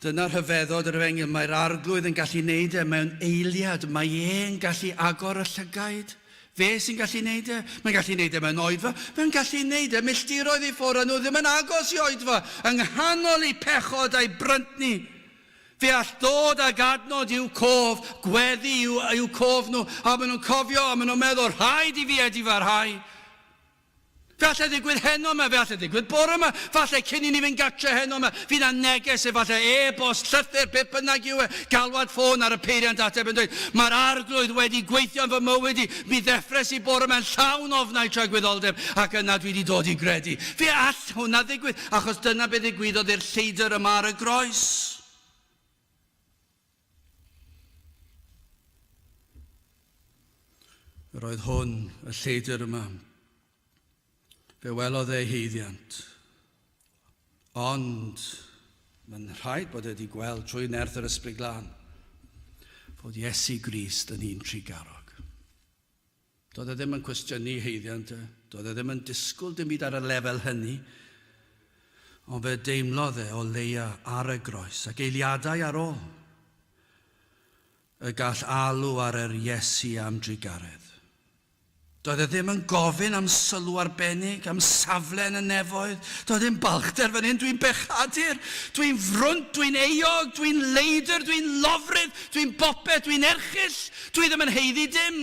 Dyna rhyfeddod yr efengyl. Mae'r arglwydd yn gallu wneud e mewn eiliad. Mae e'n gallu agor y llygaid. Fe sy'n gallu neud e. Mae'n gallu neud e mewn oedfa. Mae'n gallu neud e milltiroedd i ffwrdd a nhw ddim yn agos i oedfa, yng nghanol eu pechod a'u bryntni. Fe all ddod ag adnod i'w cof, gweddi i'w, i'w cof nhw, a maen nhw'n cofio a maen nhw'n meddwl, rhaid i fi edifarhau. Fe allai ddigwydd heno 'ma, fe allai ddigwydd bore 'ma, falle cyn i ni fynd gatre heno 'ma, fydd 'na neges efallai, e-bost, llythyr, beth bynnag yw e, galwad ffôn ar y peiriant ateb yn dweud, Mae'r Arglwydd wedi gweithio yn fy mywyd i, mi ddeffres i bore 'ma yn llawn ofnau tragwyddoldeb, ac yna dwi 'di dod i gredu. Fe all hwnna ddigwydd, achos dyna be ddigwyddodd i'r lleidr yma ar y groes. Yr oedd hwn, y lleidr yma, fe welodd ei haeddiant. Ond mae'n rhaid bod e wedi gweld trwy nerth yr Ysbryd Glân fod Iesu Grist yn un trugarog. Doedd e ddim yn cwestiynu haeddiant e. Doedd e ddim yn disgwyl dim byd ar y lefel hynny. Ond fe deimlodd e o leia ar y groes ac eiliadau ar ôl y gall alw ar yr Iesu am drugaredd. Doedd e ddim yn gofyn am sylw arbennig, am safle yn y nefoedd. Doedd dim balchder fan hyn, dwi'n bechadur, dwi'n frwnt, dwi'n euog, dwi'n leidr, dwi'n lofrudd, dwi'n bopeth, dwi'n erchyll, dwi ddim yn haeddu dim.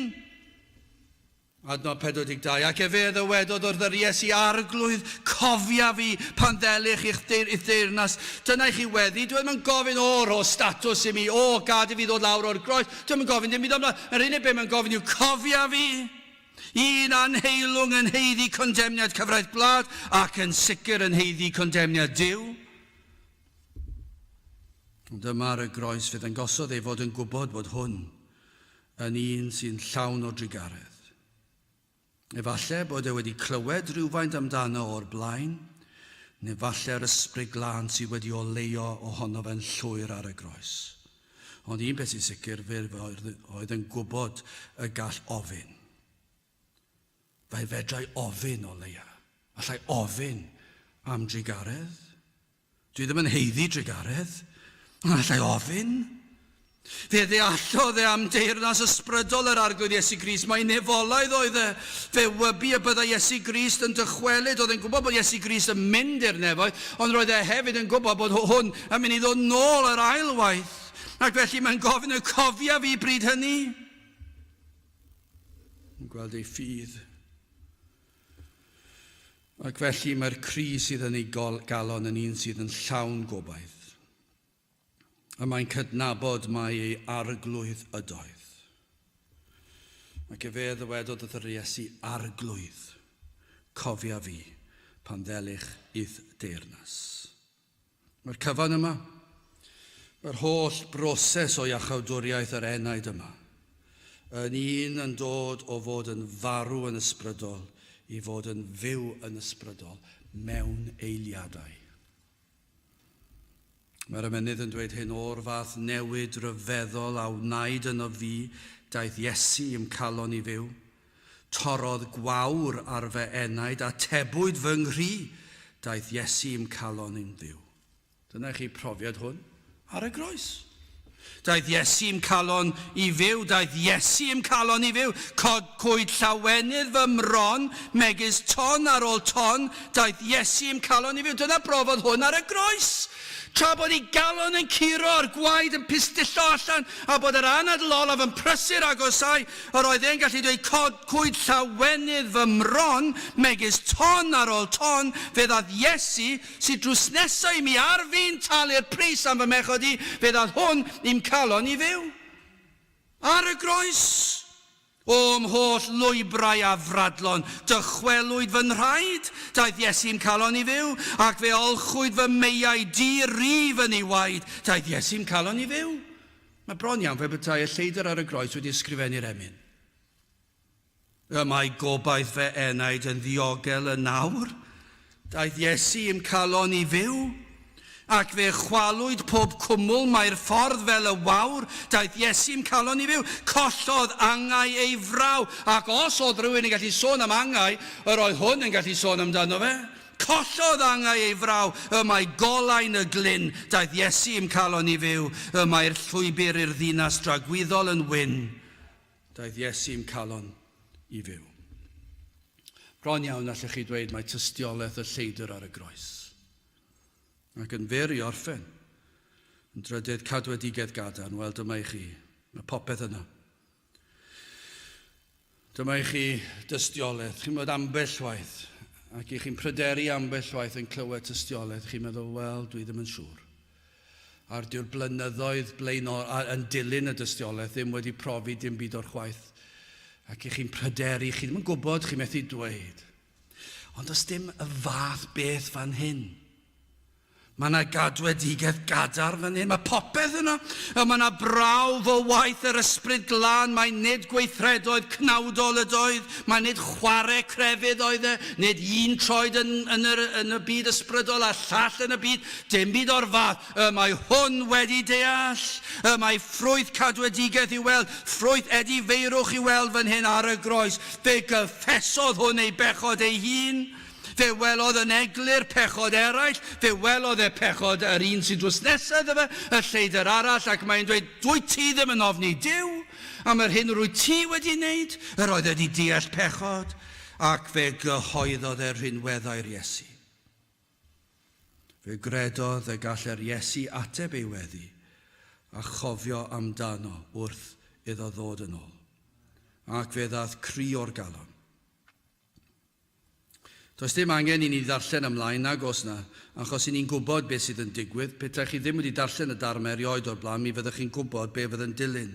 Adnod 42, Ac efe a ddywedodd wrth yr Iesu, Arglwydd, cofia fi pan ddelych i'ch deyrnas. Dyna i chi weddi. Dwi ddim yn gofyn, o, rho statws i mi, o, gad i fi ddod lawr o'r groes. Dwi ddim yn gofyn dim byd amdano. Yr unig beth mae'n gofyn yw, cofia fi. Un anheilwng yn haeddu condemniad cyfraith gwlad ac yn sicr yn haeddu condemniad Duw. Ond yma ar y groes fe ddangosodd ei fod yn gwybod bod hwn yn un sy'n llawn o drugaredd. Efallai bod e wedi clywed rhywfaint amdano o'r blaen, neu falle'r Ysbryd Glân sydd wedi oleuo ohono fe'n llwyr ar y groes. Ond un peth sy'n sicr, fe oedd yn gwybod y gall ofyn. Fe fedrai ofyn o leia. Allai ofyn am drugaredd. Dwi ddim yn haeddu drugaredd, ond allai ofyn. Fe ddeallodd e am deyrnas ysbrydol yr Arglwydd Iesu Grist, mai nefolaidd oedd e. Fe wybu y byddai Iesu Grist yn dychwelyd. Oedd e'n gwybod bod Iesu Grist yn mynd i'r nefoedd, ond roedd e hefyd yn gwybod bod hwn yn mynd i ddod nôl yr ail waith. Ac felly mae'n gofyn y cofia fi bryd hynny. Yn gweld ei ffydd. Ac felly mae'r cri sydd yn ei galon yn un sydd yn llawn gobaith. A mae'n cydnabod mai ei arglwydd ydoedd. Ac efe ddywedodd wrth yr Iesu, Arglwydd, cofia fi pan ddelych i'th deyrnas. Mae'r cyfan yma, mae'r holl broses o iachawdwriaeth yr enaid yma, yn un yn dod o fod yn farw yn ysbrydol i fod yn fyw yn ysbrydol mewn eiliadau. Mae'r emynydd yn dweud hyn, O'r fath newid rhyfeddol a wnaed ynof fi, daeth Iesu i'm calon i fyw. Torrodd gwawr ar fy enaid, atebwyd fy nghri, daeth Iesu i'm calon i'm fyw. Dyna i chi profiad hwn ar y groes. Daeth Iesu i'm calon i fyw, daeth Iesu i'm calon i fyw. Cod cwyd llawenydd fy mron, megis ton ar ôl ton, daeth Iesu i'm calon i fyw. Dyna brofodd hwn ar y groes. Tra bod ei galon yn curo a'r gwaed yn pistillo allan, a bod yr anadl olaf yn prysur agosáu, yr oedd e'n gallu dweud, Cod cwyd llawenydd fy mron, megis ton ar ôl ton, fe ddaeth Iesu, sydd drws nesa i mi ar fin talu'r pris am fy mhechod i, fe ddaeth hwn i'm calon i fyw. Ar y groes! O'm holl lwybrau afradlon, dychwelwyd fy nhraed, daeth Iesu i'm calon i fyw, ac fe olchwyd fy meiau di-rif yn ei waed, daeth Iesu i'm calon i fyw. Mae bron iawn fel petai y lleidr ar y groes wedi ysgrifennu'r emyn. Y mae gobaith fy enaid yn ddiogel yn awr. Daeth Iesu i'm calon i fyw. Ac fe chwalwyd pob cwmwl, mae'r ffordd fel y wawr. Daeth Iesu i'm calon i fyw. Collodd angau ei fraw. Ac os oedd rhywun yn gallu sôn am angau, yr oedd hwn yn gallu sôn amdano fe. Collodd angau ei fraw, y mae golau'n y glyn. Daeth Iesu i'm calon i fyw, y mae'r llwybr i'r ddinas dragwyddol yn wyn. Daeth Iesu i'm calon i fyw. Bron iawn allech chi dweud mae tystiolaeth y lleidr ar y groes. Ac yn fyr i orffen, yn drydydd cadwedigaeth gadarn, wel dyma i chi, mae popeth yna. Dyma i chi dystiolaeth, chi'n bod ambell waith, ac i chi'n pryderu ambell waith yn clywed tystiolaeth, chi'n meddwl, wel, dwi ddim yn siŵr. A'r dyw'r blynyddoedd blaenor, a, yn dilyn y dystiolaeth ddim wedi profi dim byd o'r chwaith. Ac i chi'n pryderu, chi ddim yn gwybod, chi methu dweud. Ond does dim y fath beth fan hyn. Mae yna gadwedigaeth gadarn fan hyn. Mae popeth yna. Mae yna brawf o waith yr Ysbryd Glân. Mae nid gweithredoedd cnawdol ydoedd. Mae nid chwarae crefydd oedd e. Nid un troed yn, yn, yr, yn y byd ysbrydol a llall yn y byd. Dim byd o'r fath. Y mae hwn wedi deall. Y mae ffrwyth cadwedigaeth i'w weld. Ffrwyth edifeirwch i'w weld fan hyn ar y groes. Fe gyffesodd hwn ei bechod ei hun. Fe welodd yn eglur pechod eraill, fe welodd e pechod yr un sy'n drws nesaf iddo fe, y lleidr arall, ac mae'n dweud, Dwyt ti ddim yn ofni Duw am yr hyn rwyt ti wedi wneud? Yr oedd wedi deall pechod, ac fe gyhoeddodd e rhinweddau'r Iesu. Fe gredodd y gallai'r Iesu ateb ei weddi a chofio amdano wrth iddo ddod yn ôl. Ac fe ddaeth cri o'r galon. Does dim angen i ni ddarllen ymlaen, nag oes 'na, achos i ni'n gwybod beth sydd yn digwydd. Petaech chi ddim wedi darllen y darn 'ma erioed o'r blaen, mi fyddech chi'n gwybod be fydd yn dilyn.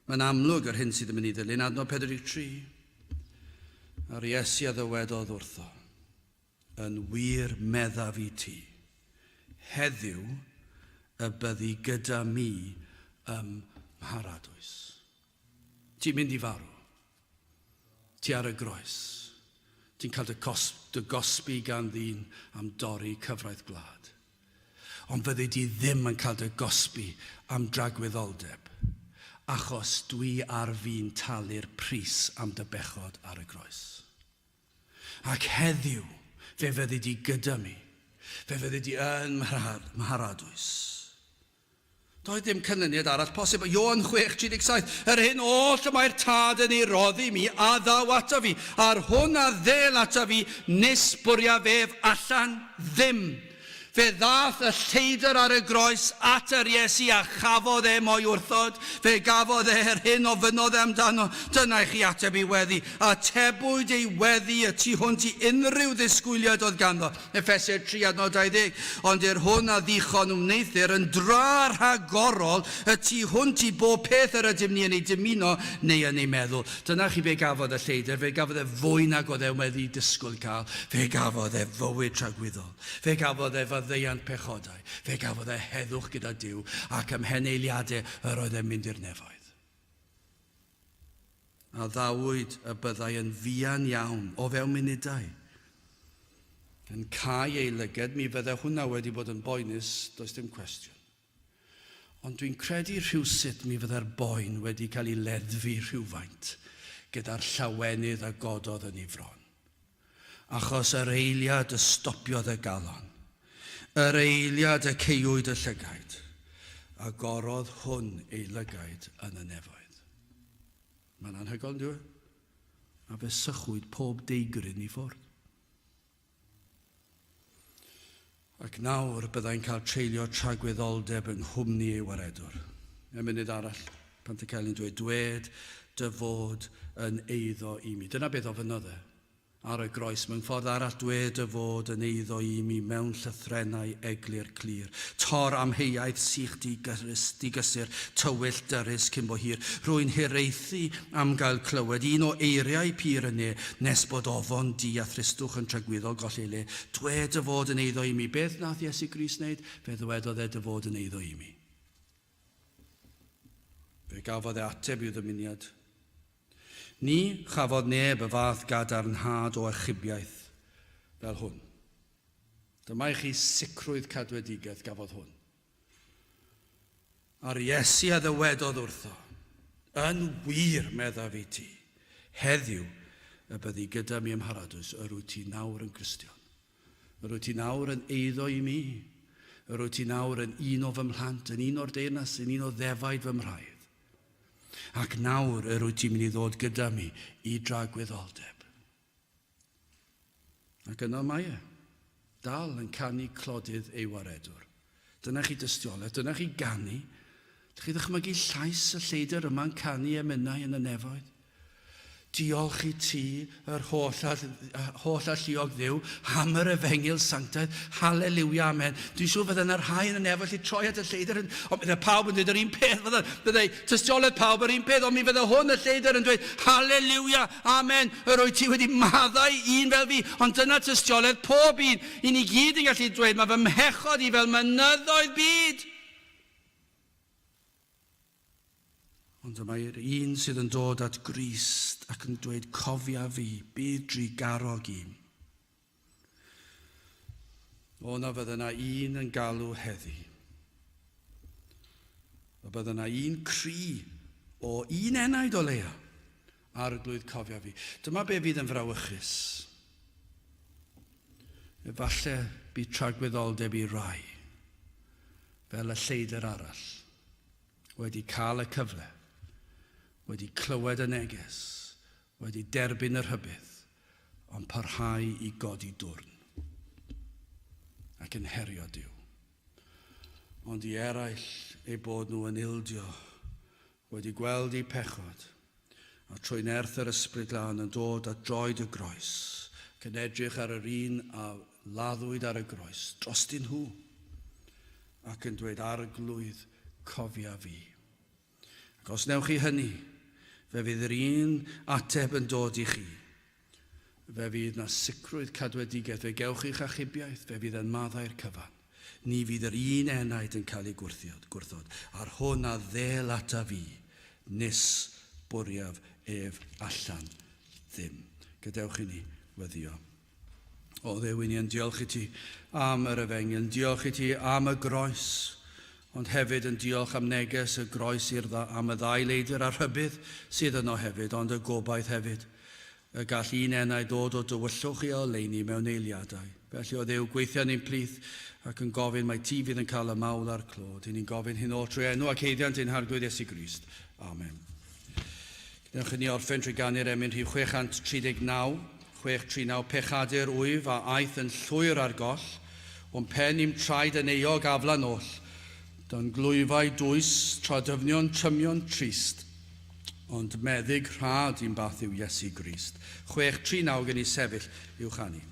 Mae'n amlwg yr hyn sydd yn mynd i ddilyn, adnod 43. A'r Iesu a ddywedodd wrtho, Yn wir meddaf i ti, heddiw y byddi gyda mi ym Mharadwys. Ti'n mynd i farw. Ti ar y groes. Ti'n cael dy, cos, dy gosbi gan ddyn am dorri cyfraith gwlad. Ond fyddi di ddim yn cael dy gosbi am dragwyddoldeb, achos dwi ar fin talu'r pris am dy bechod ar y groes. Ac heddiw, fe fyddi di gyda mi. Fe fyddi di yn mharadwys. Doedd dim canlyniad arall posib. Ioan 6:37, Yr hyn oll y mae'r Tad yn ei roddi mi, a ddaw ataf fi, a'r hwn a ddêl ataf fi, nis bwriaf ef allan ddim. Fe ddaeth y lleidr ar y groes at yr Iesu a chafodd e mo'i wrthod. Fe gafodd e yr hyn ofynnodd e amdano. Dyna i chi ateb ei weddi. Atebwyd ei weddi y tu hwnt i unrhyw ddisgwyliad oedd ganddo. Effesiaid 3 adnod 20, Ond i'r hwn a ddichon wneuthur yn dra rhagorol y tu hwnt i bob peth yr ydym ni yn ei dymuno neu yn ei meddwl. Dyna chi be gafodd y lleidr, fe gafodd e fwy nag oedd e wedi disgwyl cael, fe gafodd e fywyd tragwyddol, fe gafodd e faddeuant pechodau, fe gafodd e heddwch gyda Duw, ac ymhen eiliadau yr oedd e'n mynd i'r nefoedd. Addawyd y byddai yn fuan iawn, o fewn munudau, yn cau ei lyged, mi fydde hwnna wedi bod yn boenus, does dim cwestiwn. Ond dwi'n credu rhywsut mi fydde'r boen wedi cael ei leddfu rhywfaint gyda'r llawenydd a gododd yn ei fron. Achos yr eiliad y stopiodd y galon, yr eiliad y caewyd y llygaid, agorodd hwn ei lygaid yn y nefoedd. Mae'n anhygoel, yn dyw e? A fe sychwyd pob deigryn i ffwrdd. Ac nawr byddai'n cael treulio tragwyddoldeb yng nghwmni ei waredwr. Y munud arall, Pantycelyn dweud, dwed dy fod yn eiddo i mi. Dyna beth ofynnodd e ar y groes. Mewn ffordd arall, dwed dy fod yn eiddo i mi mewn llythrennau eglur clir. Tor amheuaeth sych digysur, tywyll dyrys cyn bo hir. Rwy'n hiraethu am gael clywed un o eiriau pur y ne, nes bod ofon du a thristwch yn tragwyddol golli ei le. Dwed dy fod yn eiddo i mi. Beth nath Iesu Grist wneud? Fe ddywedodd e dy fod yn eiddo i mi. Fe gafodd e ateb i'w ddymuniad. Ni chafodd neb y fath gadarnhad o achubiaeth fel hwn. Dyma i chi sicrwydd cadwedigaeth gafodd hwn. A'r Iesu a ddywedodd wrtho, Yn wir, meddaf i ti, heddiw y byddi gyda mi ym Mharadwys, yr wyt ti nawr yn Gristion. Yr wyt ti nawr yn eiddo i mi. Yr wyt ti nawr yn un o fy mhlant, yn un o'r deyrnas, yn un o ddefaid fy mhraidd. Ac nawr yr wyt ti'n mynd i ddod gyda mi i dragwyddoldeb. Ac yno mae e, dal yn canu clodydd ei waredwr. Dyna chi dystiolaeth, dyna chi ganu. Dych chi ddychmygu llais y lleidr yma'n canu emynau yn y nefoedd? Diolch i ti, yr holl, holl alluog Dduw, am yr efengyl sanctaidd. Haleliwia, amen. Dwi'n siŵr fydde yna rhai yn y nef felly troi at y lleidr, yn, ond bydde pawb yn dweud yr un peth, fydde, bydde tystiolaeth pawb yr un peth, ond mi fydde hwn y lleidr yn dweud, haleliwia, amen, yr wyt ti wedi maddau un fel fi. Ond dyna tystiolaeth pob un. I ni gyd yn gallu dweud, mae fy mhechod i fel mynyddoedd byd. Ond y mae'r un sydd yn dod at Grist ac yn dweud, cofia fi, bydd drugarog i'm. O, na fydda na un yn galw heddi. Y bydda na un cri o un enaid o leia. Arglwydd, cofia fi. Dyma be fydd yn frawychus. Efallai bydd tragwyddoldeb i rai, fel y lleidr arall, wedi cael y cyfle, wedi clywed y neges, wedi derbyn y rhybudd, ond parhau i godi dwrn ac yn herio Duw. Ond i eraill eu bod nhw yn ildio, wedi gweld eu pechod, a trwy nerth yr Ysbryd Glân yn dod at droed y groes, ac yn edrych ar yr un a laddwyd ar y groes drostyn nhw, ac yn dweud, Arglwydd, cofia fi. Ac os newch chi hynny, fe fydd yr un ateb yn dod i chi. Fe fydd na sicrwydd cadwedigaeth, fe gewch chi'ch achubiaeth, fe fydd yn maddau'r cyfan. Ni fydd yr un enaid yn cael ei gwrthiod, gwrthod, a'r hwn a ddel ata fi, nis bwriaf ef allan ddim. Gadewch i ni weddio. O Dduw, i ni yn diolch i ti am yr efengyl, yn diolch i ti am y groes, ond hefyd yn diolch am neges y groes i'r am y ddau leidr a rhybudd sydd yno hefyd, ond y gobaith hefyd, y gall un enau ddod o dywyllwch i oleuni mewn eiliadau. Felly, o Dduw, gweithio ni'n plith ac yn gofyn mai ti fydd yn cael y mawl a'r clod. I ni'n gofyn hyn oll trwy enw ac haeddiant ein Harglwydd Iesu Grist. Amen. Gwnewch i ni orffen trwy ganu'r emyn rhif 639, 639, Pechadur wyf a aeth yn llwyr ar goll, o'm pen i'm traed yn euog aflan oll, dan glwyfau dwys, tra dyfnion trymion trist, ond meddyg rhad i'n bath yw Iesu Grist. 639 gen i sefyll i'w chanu.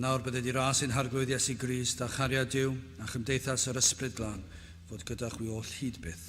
nawr bydded i ras ein Harglwydd Iesu Grist a chariad Duw a chymdeithas yr Ysbryd Glân fod gyda chwi oll hyd byth.